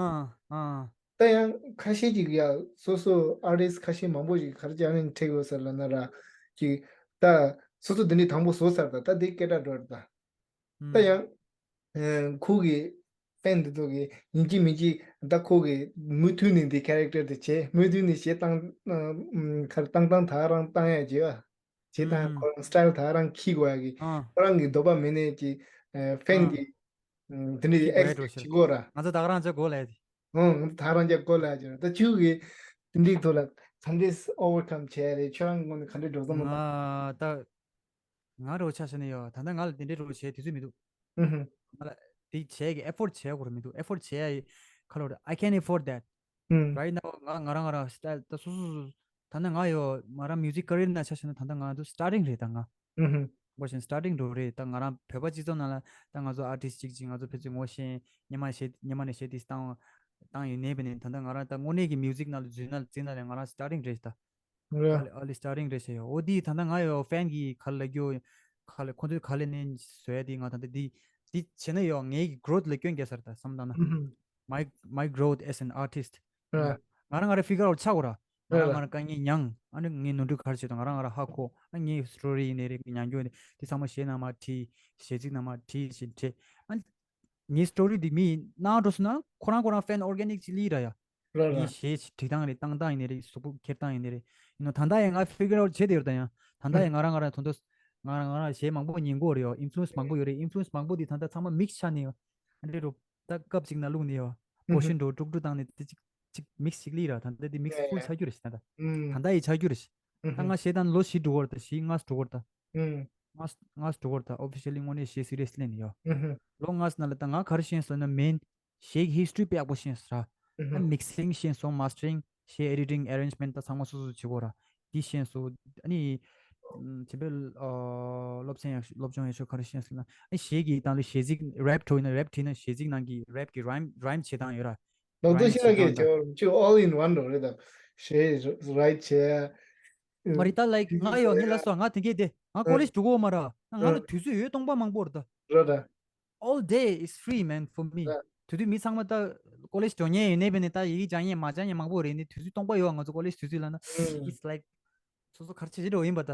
ཨ། ད་ཡང་ཁ་ཤས་ཅིག་ཡ་སོ་སོ་ཨར་ཊིསི་ཁ་ཤས་མང་པོ་ཞིག་ག་རེ་ཅང་ནས་ཁྲིད་དགོས་ཟེར་ལབ་ན་ར་ཅིག་ད་སོ་སོ་འདི་འདྲའི་དང་པོ་བཟོ་ཚར་ད་ད་འདི་སྐད་གྲགས་འགྲོ་རེད་ད། ད་ཡང་ཁོ་གི་ཕན་འདི་ཚོ་གི་ཡིན་གཅིག་མིན་གཅིག་ད་ཁོ་གི་མུ་མཐུད་ནས་འདི་character་དེ་བྱེད་མུ་མཐུད་ནས་གཞས་བཏང་ཁ་བཏང་སྟངས་ད་རང་བཏང་ཡ་བྱེད་བ་བྱེད་སྟངས་ཁོ་རང་style་ད་རང་ཁྱི་དགོས་ཡ་གི་ཨ་ཁོ་རང་གི་འདོད་པ་མེད་ནས་ཀྱི་ཕན་ཨ་གི་དེ་འདྲའི་ཁྱི་དགོས་ཡ་འགྲོ་accept་ཤག་བྱེད་དགོས་ར། ང་ཚོ་ད་ག་རང་ཅག་གོ་ལས་དེ། ཨོ་ད་རང་ཅག་གོ་ལས་ཅག་ད་ཁྱོད་གི་དེ་འདྲའི་ཐོག་ལ་ག་འདྲས་overcome་བྱས་རེད། ཁྱོད་རང་ངོས་ནས་ག་འདྲས་འགྲོ་བསམ་མ། ང་ད་ང་རོ་ཆ་ཤ་ནས་ཡོད། ད་ལྟ་ང་ལ་དེ་འདྲའི་རོ་བྱས་དུས་ཚོད་མི་འདུག་ཨུ་ཧུ། ང་ལ་དེ་བྱས་ཀྱི་effort་བྱས་དགོས་ར་མི་འདུག effort་བྱས་ཡ་ཡི་ཁ་ལོ་ར། I can't afford that. ཨུ། Right now ང་ང་རང་ང་རང་style་ད་སོ་སོ་སོ་ད་ནི་ང་ཡོད་ང་རང་music career་ན་ཆ་བཞག་ན་ད་ལྟ་ང་ཚོ་starting་རེད་ད་ང་། ཨུ་ཧུ། ངོ་ཤེས་starting་འགྲོ་རེད་ད། ང་རང་བོད་པ་སྤྱི་ཚོགས་ནང་ལ་ད་ང་ཚོ་artist་གཅིག་གཅིག་ང་ཚོ་ཕལ་ཆེར་ངོ་ཤེས་སྔོན་མ་ཤེས་སྔོན་མ་ནས་ཤེས་དེ་བཏང་བཏང་ཡོད་ནས་བས་ནས་ད་ལྟ་ང་རང་ད་དངོས་གནས་ཀྱི་music་ནང་ལ་འཛུལ་ན་འཛུལ་ན་ལས་ང་རང་starting་རེད་ད། རེད། early early starting་རེད་ཟེར་ཡོད། འོ་དེ་ད་ལྟ་ང་ཡོད་fan་གི་ག་ལ་རྒྱུ་ག་ལ་ཁོང་ཚོས་ག་ལ་ནས་བཟོ་ཡ་དེ་ང་ད་ལྟ་དེ་དེ་བྱས་ན་ཡོད་ངའི་གི་growth་ལ་སྐྱོན་རྒྱག་ས་རེད་ད་བསམ་བཏང་ན། ཨུ་ཧུ། my my growth as an artist. རེད། ང་རང་ང་རང་figure out་ཆགས་དགོས་ར། ང་རང་རེད་ང་རང་དཀའ་ངལ་མྱངས་ཨ་ནི་ངའི་ནོར་འཁྲུལ་ག་རེ་བྱས་དང་ང་རང་ང་རང་ཧ་གོ་ཨ་ངའི་story་ཡིན་ནའི་རེད་ངའི་ཉམས་འགྱུར་ཡིན་ནའི་དེ་ཚང་མ་གཞས་ནང་མར་བྲིས་གཞས་ཚིག་ནང་མར་བྲིས་བྱས་བྲིས་ཨ་ནི་ངའི་story་འདི་མི་ནང་འགྲོ་སོང་ན་ཁོ་རང་ཁོ་རང་fan organic་ཅིག་སླེབས་ར་ཡ། ར་ར། ངའི་གཞས་བྲིས་སྟངས་རེད་བཏང་སྟངས་ཡིན་ནའི་རེད་གཟུགས་པོ་འཁྱེར་སྟངས་ཡིན་ནའི་རེད། ཡིན་ནོ་ད་ལྟ་ཡང་ང་figure out་བྱེད་དེ་ཡོད་ད་ཡང་ད་ལྟ་ཡང་ང་རང་ང་རང་ད་དུང་ང་རང་ང་རང་གཞས་མང་པོ་ཉན་གྱི་ཡོད་རེད་ཡོ། influence་མང་པོ་ཡོད་རེད། influence་མང་པོ་འདི་ད་ལྟ་ཚང་མ་mix་ཆགས་ནས་ཡོད། ཨ་འདྲེ་རུ་ད་སྐབས་གཅིག་ན་བླུགས་ནས་ཡོད། portion་འགྲོ་དཀྲུག་དཀྲུག་བཏང་ནས་དེ་གཅིག་གཅིག་mix་ཞིག་སླེབས་ར་ད་ལྟ་དེ་mix full་ཆགས་རྒྱུ་རེད་ད་ད་ད་ལྟ་ཡི་ཆགས་རྒྱུ་རེད། ད་ང་གཞས་བཏང་ལོ་བཞི་འགྲོ་གི་རེད་ད་བཞི་ལྔ་འགྲོ་གི་རེད་ད། ལྔ་ལྔ་འགྲོ་གི་རེད་ད་officially་དངོས་གནས་གཞས་serious་ལེན་ནས་ཡོད། ལོ་ལྔ་ནང་ལ་ད་ང་ག་རེ་ཤེས་སོང་ན་main་གཞས་ཀྱི་history་དཔེ་ཡག་པོ་ཤེས་སོང་ར། ཨ་mixing་ཤེས་སོང་mastering་གཞས་editing arrangement་ད་ཚང་མ་སོ་སོ་བྱེད་དགོས་ར། འདི་ཤེས་སོང་ཨ་ནི། ཨམ་ཆེན་པོའི་ཨ་སློབ་ཚན་ཡག་ཤོས་སློབ་སྦྱོང་ཡག་ཤོས་ག་རེ་ཤེས་སོང་ན་ཨ་གཞས་ཀྱི་སྟེང་ལ་གཞས་ཚིག་rap་འགྲོ་ཡིན་ན་rap་བྲིས་ན་གཞས་ཚིག་ནང་གི་rap་གི་rhyme rhyme་བྱེད་སྟངས་ཡོད་ར། ལོ་ཏོ་rhyme་ཤེས་ན་བྱེད་གི་སྟངས་ད། ཁྱོད་ཁྱོད་all in one་འགྲོ་རེད་ད། གཞས་write་བྱས། མ་རེད་ད་like་ང་ཡོད་ངས་ལབ་སོང་ང་དེ་གས་དེ་ང་college་འགྲོ་གི་ཡོད་མ་ར་ང་ལ་དུས་ཚོད་ཡོད་སྟོང་པ་མང་པོ་རེད་ད། རེད་ད། All day is free, man, for me. དེ་དུས་མི་ཚང་མ་ད་college་འགྲོ་མཁན་ཡོད་ནའི་བས་ནས་ད་ཡི་གེ་སྦྱང་མཁན་མ་སྦྱང་མཁན་མང་པོ་རེད་ནི་དུས་ཚོད་སྟོང་པ་ཡོད་ང་ཚོ་college་དུས་ཚོད་ལ་ན། It's like་སོ་སོ་ག་རེ་བྱེད་ཀྱི་འགྲོ་ཡིན་པ་ད།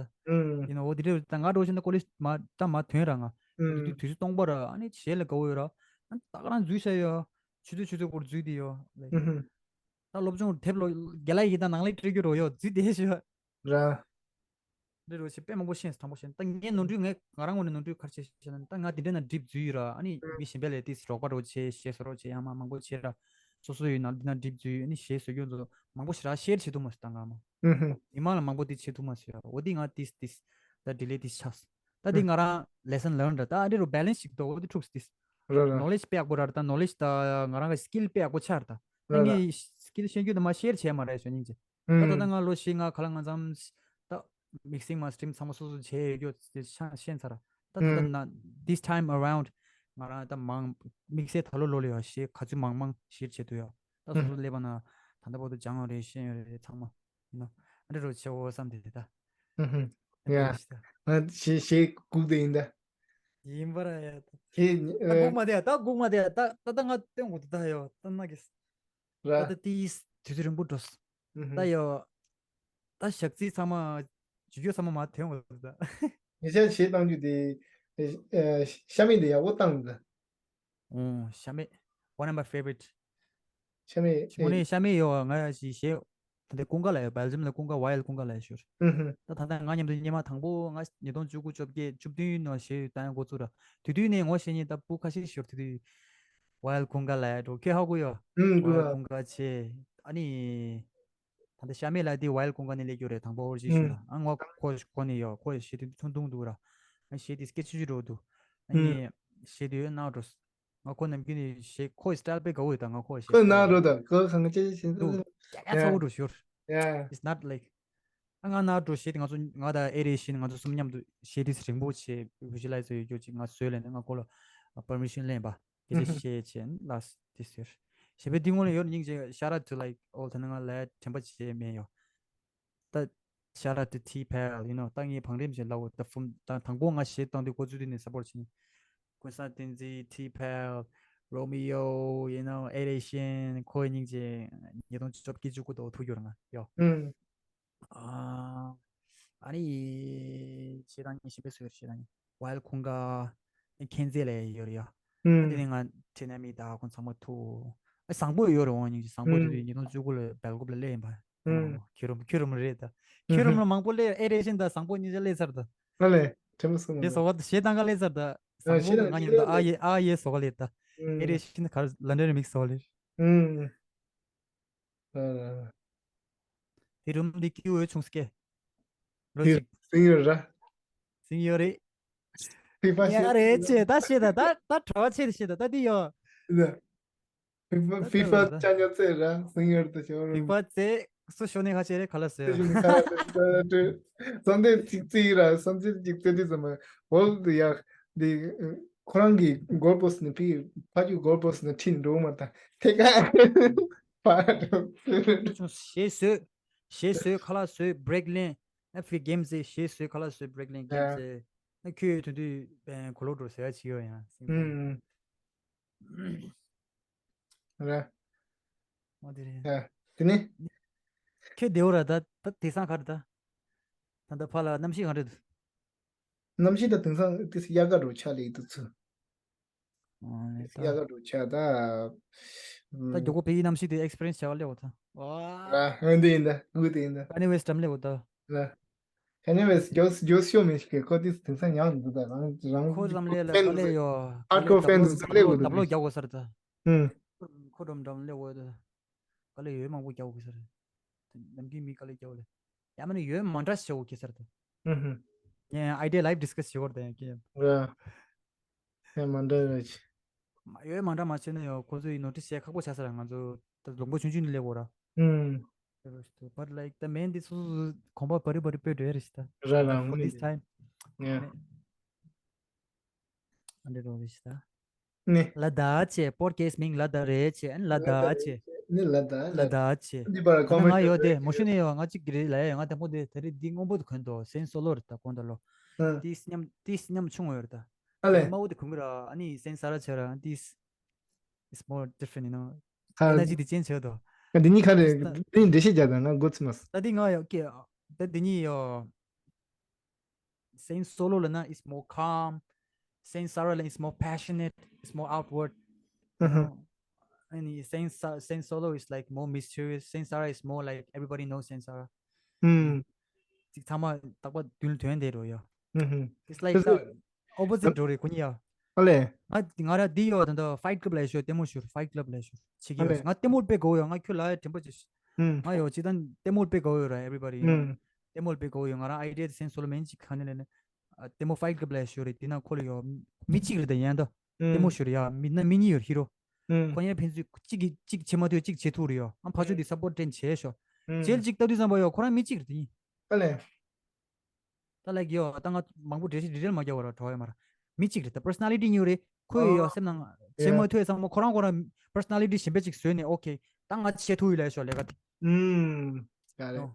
You know འོ་དེ་འདྲ་ད་ང་འགྲོ་བཞིན་ད་college་མ་ད་མ་ཐོན་ར་ང་། དེ་དུས་དུས་ཚོད་སྟོང་པ་ར་ཨ་ནི་གཞས་ལ་དགའ་བོ་ཡོད་ར། ཨ་ནི་ད་ག་རང་འཛུལ་ཤ་ཡོད། ཆུ་ཚོད་ཆུ་ཚོད་སྐོར་འཛུལ་དེ་ཡོད། ད་སློབ་སྦྱོང་དེབ་ལོ་རྒྱ་ལ་ཡི་ད་ནང་ལ་སྤྲད་རྒྱུ་རོ་ཡོད་འཛུལ་དེ་ཤ་ཡོད། ར། འདི་རུ་ཞིག་དཔེ་མང་པོ་ཤེས་དྲང་པོ་ཤེས་ད་ངའི་ནོར་འཁྲུལ་ངས་ང་རང་ངོས་ནས་ནོར་འཁྲུལ་ག་རེ་བྱས་ཤེས་ན་ད་ང་དེ་འདྲ་ན་སྒྲིབ་འཛུལ་ཡོད་ར་ཨ་ནི་མི་གཞན་པ་ལས་ཏིས་རོགས་པ་རོགས་བྱས་ཞེས་སོ་རོགས་བྱས་ཡང་མ་མང་པོ་བྱས་ར་སོ་སོ་ཡོད་ན་འདི་ན་སྒྲིབ་འཛུལ་ཨ་ནི་ཞེས་བཟོ་རྒྱུ་ཚོ་མང་པོ་ཞེ་དྲག་ཤེར་བྱེད་ཐུབ་མ་སོང་ད་ང་མ་མི་མང་ལ་མང་པོ་དེ་བྱེད་ཐུབ་མ་སོང་ཡ་འོ་དེ་ང་ཏིས་ཏིས་ད་ཌི་ལེ་ཏིས་ཆགས་ད་དེ་ང་རང་lesson learn་ར་ད་ཨ་འདི་རུ་balance་ཞིག་འདུག་འོ་དེ་འཁྲུགས་ཏིས་knowledge་དཔེ་ཡག་པོ་ར་ད་knowledge་ད་ང་རང་གི་skill་དཔེ་ཡག་པོ་ཆགས་ར་ད་ད་ངས་skill་ཤེས་རྒྱུ་ད་མ་ཤེར་བྱས་མ་ར་ཞོ་སྙིང་རྗེ། ད་ད་ལྟ་ང་ལོ་བཞི་ལྔ་ག་ལ་ང་ཙམ་ད་mixing mastering་ཚང་མ་སོ་སོ་བྱས་ཡོད་རྒྱུ་ཤ་ཤེས་ཚར། ད་ད་ལྟ་ན་this time around་ང་རང་ད་མང་དམིགས་བསལ་ད་ལོ་ལོ་ལ་ཡོད་ཞེས་ག་ཚོད་མང་མང་ཞིག་བྱེད་ཐུབ་ཡོད། ད་སོ་སོ་ཀླད་པ་ན་ད་ལྟ་བར་དུ་སྦྱང་ཡོད་རེད་ཤེས་ཡོད་རེད་ཚང་མ་ཡིན་ནོ། ཨ་འདྲ་རོ་བྱེད་འོ་བསམ་དེ་ད། ཡ། ཞེས་ཞེས་སྒུག་དེ་ཡིན་ད། ཡིན་པ་ར་ཡ་ད། ད་སྒུག་མ་དེ་ཡ་ད་སྒུག་མ་དེ་ཡ་ད་ད་ད་ང་སྟོན་དགོས་ད་ད་ཡོད་ད་ན་གི་ར། ད་ལྟ་དེའི་དུས་ཚོད་རིང་པོ་འགྲོ་སོང་། ད་ཡོ། ད་ཞག་རྩིས་ཚང་མ་ཇུ་ཇུ་ཚང་མ་མ་ཐོན་བ་ད། ཉེ་ཆར་གཞས་བཏང་རྒྱུ་དེ་ཨ་ཤ་མེད་དེ་ཡག་པོ་བཏང་ད། ཨོ་ཤ་མེད། One of my favorite། ཤ་མེད་ཞི་མོ་ནི་ཤ་མེད་ཡོ་ང་ཞིག་གཞས་ད་ལྟ་ཀུན་དགའ་ལ་ཡོད་བལ་ཇམ་ལ་ཀུན་དགའ་ཝའི་ལ་ཀུན་དགའ་ལ་ཡོད་ཤོར། ད་ད་ལྟ་ང་མཉམ་དུ་སྙེ་མ་དང་པོ་ང་ཉིས་སྟོང་བཅུ་དགུ་བཅོ་བརྒྱད་བཅུ་བདུན་ནང་གཞས་བཏང་ཡག་འགོ་བཙུགས་ར་དུས་དུས་ནས་ངོ་ཤེས་ཉིན་ད་སྤུ་ཁ་ཤས་ཤོར་དུས་དུས། ཝའི་ལ་ཀུན་དགའ་ལ་ཡོད་འགྲོ་ཁྱེད་ཧ་གོ་ཡོ། ཝའི་ལ་ཀུན་དགའ་ཆེ། ཨ་ནི། ད་ལྟ་ཤ་མེད་ལ་དེ་ཝའི་ལ་ཀུན་དགའ་ནས་སླེབས་རྒྱུ་རེད་དང་པོ་ཨོ་རི་ཇིན་ཤོད་ལ་ཨ་ངོ་ཁོ་ཁོ་ནས་ཡོད་ཁོ་ཡི་ཤེས་དུས་ཚོན་ཐུང་འདུག་ར། ཨ་ཤེས་དུས་སྐད་ཆུ་ཆུ་འགྲོ་འདུག་ཨ་ནི་ཤེས་དུས་ནག་འགྲོ། ང་ཁོ་ནམ་རྒྱུན་ནས་ཤེས་ཁོ་ཡི་སི་ཊལ་དཔེ་དགའ་བོ་ཡོད་ད་ང་ཁོ་ཡི་ཤེས་ཁོ་ནག་འགྲོ་ད་ཁོ་གང་ཅི་ཤེས་འདུག་ཀྱ་ཀྱ་ཚ་བོ་འགྲོ་ཤོར། Yeah. It's not like ང་ན་འགྲོ་བྱེད་དེ་ང་ཚོ་ང་དང་ཨེ་རེ་ཤིན་ང་ཚོ་གསུམ་མཉམ་དུ་བྱེད་དུས་རིང་པོ་བྱས་བི་ཇུ་ལའི་ཛི་ཡོད་རྒྱུ་ཅིག་ང་བཟོས་ལས་ནས་ང་ཁོ་ལ་པར་མི་ཤན་ལེན་པ་སྐད་ཆ་བཤད་བྱས་ལ་དེ་ཟེར་ཞེས་པའི་འདི་ངོ་ལ་ཡོད་སྙིང་རྗེ། Shout out to like all ད་ནི་ང་ལ་དྲན་པ་བྱས་མེད་ཡོད་ད། Shout out to T Pal, you know, ད་ངས་བང་རིམ་ཞིག་ལབ་འོ་ད་ཕུམ་ད་དང་པོ་ང་གཞས་བཏང་དུས་ཁོ་ཚོས་དེ་ནས་སབ་པོར་བྱས། ཀུན་བཟང་བསྟན་འཛིན། T Pal, Romeo, you know, ཨེ་རེ་ཤིན། ཁོའི་སྙིང་རྗེ། ཉིས་སྟོང་བཅོ་བརྒྱད་བཅུ་དགུ་དོ་ཐུག་ཡོད་རེད་ང་ཡོ། ཨུམ། ཨ་ཨ་ནི་ཞེ་སྡང་གཉིས་ཤེས་པའི་སུ་ཡོད་ཞེ་སྡང་གཉིས་ཝལ་ཁུང་ག་མཁྱེན་བརྩེ་ལས་ཡོད་རེད་ཡོ། ཨ་ཨུམ། དེ་ནས་ང་ཁྲིད་ན་མི་ད་ཁོང་ཚང་མ་ཐུག་ཨ་བཟང་པོ་ཡོད་རེད་འོང་སྙིང་རྗེ། བཟང་པོ་དེ་དུས་ཉིས་སྟོང་བཅུ་དགུ་ལ་སྦེལ་ཀོབ་ལ་སླེབས་ཡིན་པ། ཨུམ། ཁྱོད་རུམ་ཁྱོད་རུམ་རེད་ད། ཨུམ། ཁྱོད་རུམ་ལ་མང་པོ་སླེབས། ཨེ་རེ་ཤིན་ད་བཟང་པོ་གཉིས་ཆ་སླེབས་ཚར་ད། ཨ་ལེ། དྲན་པ་སོང་དེ་བཟོ་བ་ཞེ་སྡང་ག་སླེབས་ཚར་ད། བཟང་པོ་ང་ཉིད་ད་ཨ་ཡེ་ཨ་ཡེ་བཟོ་ག་སླེབས་ད། ཨེ་རེ་ཤིན་གར་ལ་འདྲ་རེ་མིག་བཟོ་ག་སླེབས། ཨུམ། ཨ། དེ་རུམ་འདི་ཀི་འོས་ཆུང་སྐད། རོ་དེ་ཅིག་སིང་ཡོད་ར། སིང་ཡོད་རེད། ཕི་ཕ་ཤེས། ཡ་རེད་ཅེ་ད་ཤེས་ད་ད་ད་གྲོགས་ཆེ་ཤེས་ད་ད་འདི་ཡོ། ཕི་ཕ་ཕི་ཕ་ཅ་ཉོ་ཚེ་ར་སིང་ཡོད་ད་ཤོར། ཕི་ཕ་ཚེ་སུ་ཤོ་ནི་ཁ་ཆེ་རེད་ག་ལ་ཟེར། བསམ་སྟེ་ཅིག་ཙི་ར་བསམ་སྟེ་ཅིག་ཙི་དེ་ཙམ་འོལ་དུ་ཡག་འདི་ཁོ་རང་གི་གོལ་པོ་སི་ནི་ཕི་ཕ་ཅུ་གོལ་པོ་སི་ནི་ཁྲིད་འགྲོ་མ་ད་ཐེ་ཀ་ཕ་ཞེས་བཟོས། ཞེས་བཟོས་ཁ་ལག་བཟོས་བྷི་རེག་ལེན། ཨ་ཕི་གེམ་ཟེ་ཞེས་བཟོས་ཁ་ལག་བཟོས་བྷི་རེག་ལེན་གེམ་ཟེ། ཨ་ཁྱོད་དུ་དུས་གོ་ལོ་འགྲོ་ཟེར་ཡ་ཅིག་ཡོད་ཡང་། ཨུམ། ར། ཨོ་དེ་རེད། ཡ། དེ་ནི། ཁྱོད་བདེ་བོ་ར་ད་ད་དེང་སང་ག་རེ་ད། ད་ད་ཕ་ལ་གནམ་གཤིས་ག་རེ་འདུག་གནམ་གཤིས་ད་དེང་སང་དེ་དབྱར་ཁ་འགྲོ་ཆགས་ལེ་འདུག་ཚུལ། ཨོ་ད། དབྱར་ཁ་འགྲོ་ཆགས་ད། ད་མགྱོགས་པོ་བོད་ཡིག་གནམ་གཤིས་དེ་ཨེག་སི་པི་རི་ཡན་སི་བྱ་བ་ལེགས་པོ་ད། ཨོ། ར་ཧོན་དེ་ཡིན་ད་གུ་དེ་ཡིན་ད། ཀ་ནི་ཝེ་སི་འགྲམ་ལེགས་པོ་ད། ར། ཁ་ནི་ཝེ་སི་རྒྱོ་རྒྱོ་ཤོ་མི་ཤི་ཁོ་དེ་དེང་སང་ཡང་འདུག་ད་རང་རང་ཁོ་འགྲམ་ལེགས་ལ་ཕེན་ཀ་ལེ་ཡོ། ཧར་ཁོ་ཕེན་ཙི་ལེགས་པོ་འདུག་ད་བློ་རྒྱག་དགོས་ས་རེད་ད། ཨུམ། ཁོ་འགྲམ་འགྲམ་ལེགས་པོ་ད། ཀ་ལེ་ཡོད་མང་པོ་རྒྱག་དགོས་ས་རེད། ནམ་རྒྱུན་མི་ཀ་ལེ་རྒྱག་ལེ། ཡ་མ་ནི་ཡོད་མ་འདྲ་ཞེ་བོ་ཁེ་ས་རེད་ད། ཨུམ། ཡ་ཨའི་ཌི་ཡ་ལའིབ་ཌི་སི་ཁ་སི་བྱེད་དགོས་རེད་ད་ཡང་ཁྱེད། ར། ཡ་མ་འདྲ་ར་ཅི། མ་ཡོད་མ་འདྲ་མ་བྱས་ན་ཡང་ཁོ་ཚོ་ཡི་ནོ་ཊི་སི་བྱས་ཁག་པོ་ཆགས་ས་ར། ང་ཚོ་ད་ལུང་པ་ཆུང་ཆུང་ནས་སླེབས་དགོས་ར། ཨུམ། But like the main this was གོམ་པ་བར་བར་སྤོས་འགྲོ་ཡ་རེད་ཤི་ད། ར་ར་ངོ་ནི། This time ཡ། ཨ་འདྲ་རོ་རེད་ཤི་ད། ནི། ལ་དྭགས་ཆེ་པོ་ཌི་ཁ་སི་ཊི་མིང་ལ་དྭགས་རེད་ཆེ། ཨན་ལ་དྭགས་ཆེ། ནི་ལ་དྭགས་ལ་དྭགས་ཆེ། འདི་པར་ཀོ་མེན་ང་ཡོད་དེ་མོ་ཤུ་ནི་ཡོད། ང་གཅིག་གི་རེད་ལ་ཡ། ང་དེ་མོ་དེ་ད་རེས་འདི་སྔོན་པོ་དུ་གོན་ཏོ་སེན་སོ་ལོ་རེད་ད་གོན་ད་ལོ། ཏིས་ཉམ་ཏིས་ཉམ་ཆུང་བ་ཡོད་རེད་ད། ཨ་ལེ། དམར་པོ་དེ་གོན་གི་ར། ཨ་ནི་སེན་ས་ར་ཆེ་ར། This is more different, you know. ཁ། ཨེ་ནར་ཇི་དེ་ཅན་ཆེ་དོ། འདི་གཉིས་ཁ་རེད། འདི་འགྲེལ་བཤད་རྒྱག་དང་ང་མགོ་ཚིམ་མ་སོང་། ད་འདི་ང་ཡོད་ཀྱི། ད་འདི་གཉིས་ཡོད། Saint Solo ལ་ན is more calm. Saint Sarah ལ is more passionate. It's more outward. ཨ་ཧ། And Saint Sa- Saint Solo is like more mysterious. Saint Sarah is more like everybody knows Saint Sarah. ཨུམ། ཅིག་ཚང་མ་རྟག་པར་མདུན་ལ་ཐོན་བསྡད་འགྲོ་ཡོད། ཨུམ། It's like the opposite འགྲོ་རེད་ཁོ་གཉིས་ཡ། ཨ་ལེ། ང་ང་ར་འདི་ཡོད་ད་ད་ཕའིཊ་ཀླབ་ལ་ཤོར་ལྟད་མོ་ཤོར་ཕའིཊ་ཀླབ་ལ་ཤོར་ཆེ་གི་ཨ་ལེ། ཡོད། ང་ལྟད་མོ་དཔེ་དགའ་བོ་ཡོད། ང་ཁྱོད་ལ་དྲན་པ་ཆེ་ཤོས། ཨུམ། ང་ཡོད་ཅི་ད་ལྟད་མོ་དཔེ་དགའ་བོ་ཡོད་ར་everybody. ཨུམ། ལྟད་མོ་དཔེ་དགའ་བོ་ཡོད། ང་རང་ཨའི་ཌི་ཡ་དེ་སེན་སོ་ལོ་མེན་ཅིག་ག་ནས་ལེན་ན། ལྟད་མོ་ཕའིཊ་ཀླབ་ལ་ཤོར་རེད། དེ་ན་ཁོ་ལ་ཡོད་མི་གཅིག་རེད་ད་ཡན་ད། ལྟད་མོ་ཤོར་ཡ་མི་ན་མི་གཉིས་ཡོད་ཧི་རོ། ཨུམ། ཁོ་ཡང་ཕན་ཚུན་གཅིག་གིས་གཅིག་བྱེད་མ་ཐུབ་གཅིག་བྱེད་ཐུབ་རེད་ཡོད། ཨ་ཕ་ཆོས་དེ་སབ་པོར་ཊི་བྱས་ཤོག་ཨུམ། རྗེས་ལ་གཅིག་ལྟ་དུས་ཙམ་པ་ཡོད་ཁོ་རང་མི་གཅིག་རེད་ད་ཡིན། ཨ་ལེ། ད་ལའིཀ་ཡོ་ད་ང་མང་པོ་འགྲེལ་བཤད་ཌི་ཊེལ་མ་རྒྱག་པ་ར་གྲོགས་ཡོད་མ་ར། མི་གཅིག་རེད་ད། པར་སོ་ན་ལི་ཊི་གཉིས་རེད། ཁོས་ཡོ་སེམས་ནང་བྱེད་མ་ཐུབ་ཙང་མ་ཁོ་རང་ཁོ་རང་པར་སོ་ན་ལི་ཊི་གཞན་པ་ཅིག་བཟོས་ནས་ཨོ་ཁེ། ད་ང་བྱེད་ཐུབ་ཡོད་ལ་ཤོག་ལས་ཀ་དེ། ཨུམ། ཡ་རེད།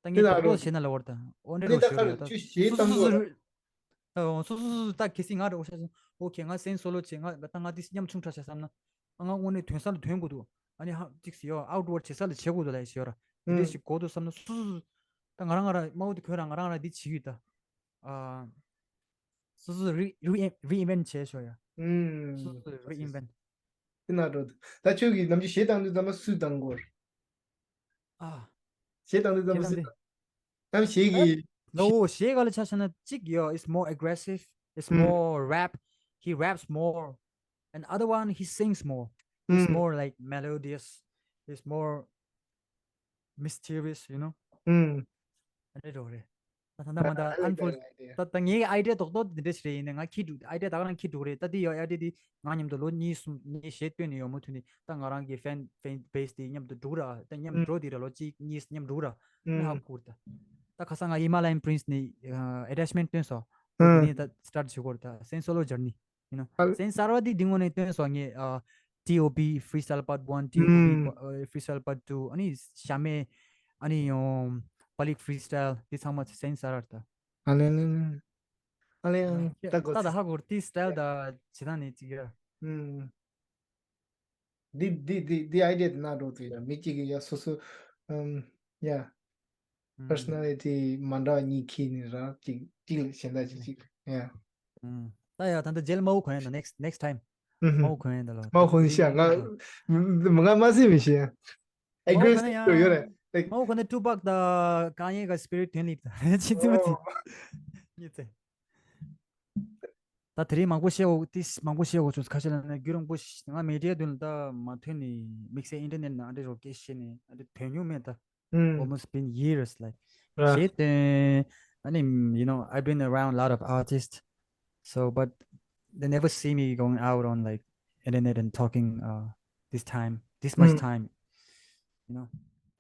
ད་ངས་ད་ལོ་བྱས་ན་ལ་བར་ད་ཨོ་འདྲ་རོ་ཤོར་ཡོད་ད། སོ་སོ་སོ་སོ་སོ་ད་གལ་སྲིད་ང་རེ་ཨོ་ཤ་སོང་ཨོ་ཁེ་ང་སེན་སོ་ལོ་བྱེད་ང་ད་ང་དེ་ཉམ་ཆུང་ཁྲ་ཤ་བསམ་ན། ང་དངོས་གནས་ཐོན་ས་ལ་ཐོན་དགོས་འདུག་ཨ་ནི་ཧ་ཅིག་སི་ཡོ་ཨའུཊ་ཝརཌ་བྱེད་ས་ལ་བྱེད་དགོས་འདུག་ལ་ཤི་ཡོ་ར། དེ་འདྲ་ཞིག་དགོས་འདུག་བསམ་ན་སོ་སོ་སོ་སོ། ད་ང་རང་ང་རང་མ་འོ་དེ་ཁོས་རང་ང་རང་ང་རང་འདི་བྱེད་ཀྱི་ཡོད་ད། ཨ། སོ་སོ་རི་རི་རི་ཨིན་ཝེན་ཊི་བྱས་ཤོག་ཡ། ཨུམ། སོ་སོ་རི་ཨིན་ཝེན་ཊི། དེ་ན་འགྲོ་འདུག་ད་ཁྱོད་ཀྱིས་ནམ་རྒྱུན་གཞས་བཏང་དུས་ཙམ་པ་སུས་བཏང་དགོས། ཨ། གཞས་བཏང་དུས་ཙམ་པ་གཞས་སུས་བཏང་བཏང་། གཞས་ཀྱི། ནོ་གཞས་ག་ལ་ཆ་བཞག་ན་གཅིག་ཡོ། It's more aggressive. It's ཨུམ། more rap. He raps more. And other one, he sings more. He's ཨུམ། more like melodious. He's more mysterious, you know. ཨུམ། ཨ་རེ་རོ་རེ། ད་ད་ད་མ་ད་I like unfold that idea. ད་ད་ངའི་ཨའི་ཌི་ཡ་རྡོག་རྡོག་དེ་འདྲ་ཞིག་རེད། ཡིན་ནའི་ང་ཁྱི་འདུག་ཨའི་ཌི་ཡ་ད་ག་རང་ཁྱི་འདུག་རེད། ད་དེ་ཡོད་ཨའི་ཌི་ཡ་དེ་ང་མཉམ་དུ་ལོ་གཉིས་གསུམ་གཉིས་བཞི་སྟོན་ནས་ཡོང་མུ་མཐུད་ནས། ད་ང་རང་གི་ཕེན་ཕེན་བེ་སི་དེ་མཉམ་དུ་འགྲོ་ར། ད་མཉམ་འགྲོ་དེ་ར་ལོ་གཅིག་གཉིས་མཉམ་འགྲོ་ར། ནི་ཧ་གོ་ར། ད་ད་ཁ་སང་ང་ཧི་མ་ལ་ཡན་པི་རིན་སི་ནས་ཨེ་ཊེཆ་མེན་ཊི་སྟོན་སོང་། ཨ་དེ་ནས་ད་སི་ཊར་ཊི་བྱེད་གོ་ར། ད་སེན་སོ་ལོ་ཇར་ནི། you know ཨ་སེན་སར་བ་དེ་དེ་སྔོན་ནས་སྟོན་སོང་ངས། ཨ་ཊི་ཨོ་པི་Freestyle Part One, ཊི་ཨོ་པི་ཨ་Freestyle Part Two, ཨ་ནི་ཞྭ་མེ། ཨ་ནི་ཡང་པབ་ལིག་ཕི་རི་སི་ཊལ་དེ་ཚང་མ་སེན་སར་བ་ད། ཨ་ལེ་ལེ་ལེ། ཨ་ལེ་ཨ་ད་ད་གོ་ད་ཧ་གོ་ར། དེ་སི་ཊལ་ད་ཇི་ལྟར་ནས་ཅིག་ཡ། ཨུམ། འདི་འདི་འདི་འདི་ཨའི་ཌི་ཡ་དེ་ན་འགྲོ་དུས་ཡ་མི་གཅིག་གིས་ཡ་སོ་སོ། ཨམ། ཡ། པར་སོ་ན་ལི་ཊི་མ་འདྲ་བ་གཉིས་ཁྱེར་ནས་ར་གཅིག་གཅིག་ལ་གཞན་དག་ཅིག་གཅིག་ཡ། ཨུམ། ད་ཡ་ད་ལྟ་རྗེས་ལ་མ་འོ་གོན་ཡ་ད། next next time མ་འོ་གོན་ཡ་ད་ལ། མ་འོ་གོན་ཤ་ང་ང་མ་སེམས་མི་ཤེས་ཡ། ཨེ་གྷི་རེ་སི་ཡོད་རེད། ལའིཀ་མ་འོ་གོན་ན་ཊུ་པག་ད་ཀ་ཉེ་ག་སི་པི་རི་ཊི་ཐོན་ལིག་ད་ཆི་ཙི་མ་ཙི་ཉི་ཙེ། ད་དེ་རིང་མང་པོ་བཤད་འོ་ཏིས་མང་པོ་བཤད་འོ་ཆུ་ཁ་ཤས་ལ་ནི་རྒྱུ་རང་པོ་ང་མི་ཌི་ཡ་མདུན་ལ་ད་མ་ཐོན་ནས་དམིགས་བསལ་ཨིན་ཊར་ནེཊ་ནང་ཨ་འདྲ་རོ་སྐད་བཤད་ནས་ཨ་འདྲ་དོན་ཉུང་མེད་ད། ཨུམ། almost been years, like ར། བྱས་ཏེ། I mean, you know, I've been around a lot of artists, so, but they never see me going out on, like, internet and talking uh this time, this much ཨུམ། time, you know.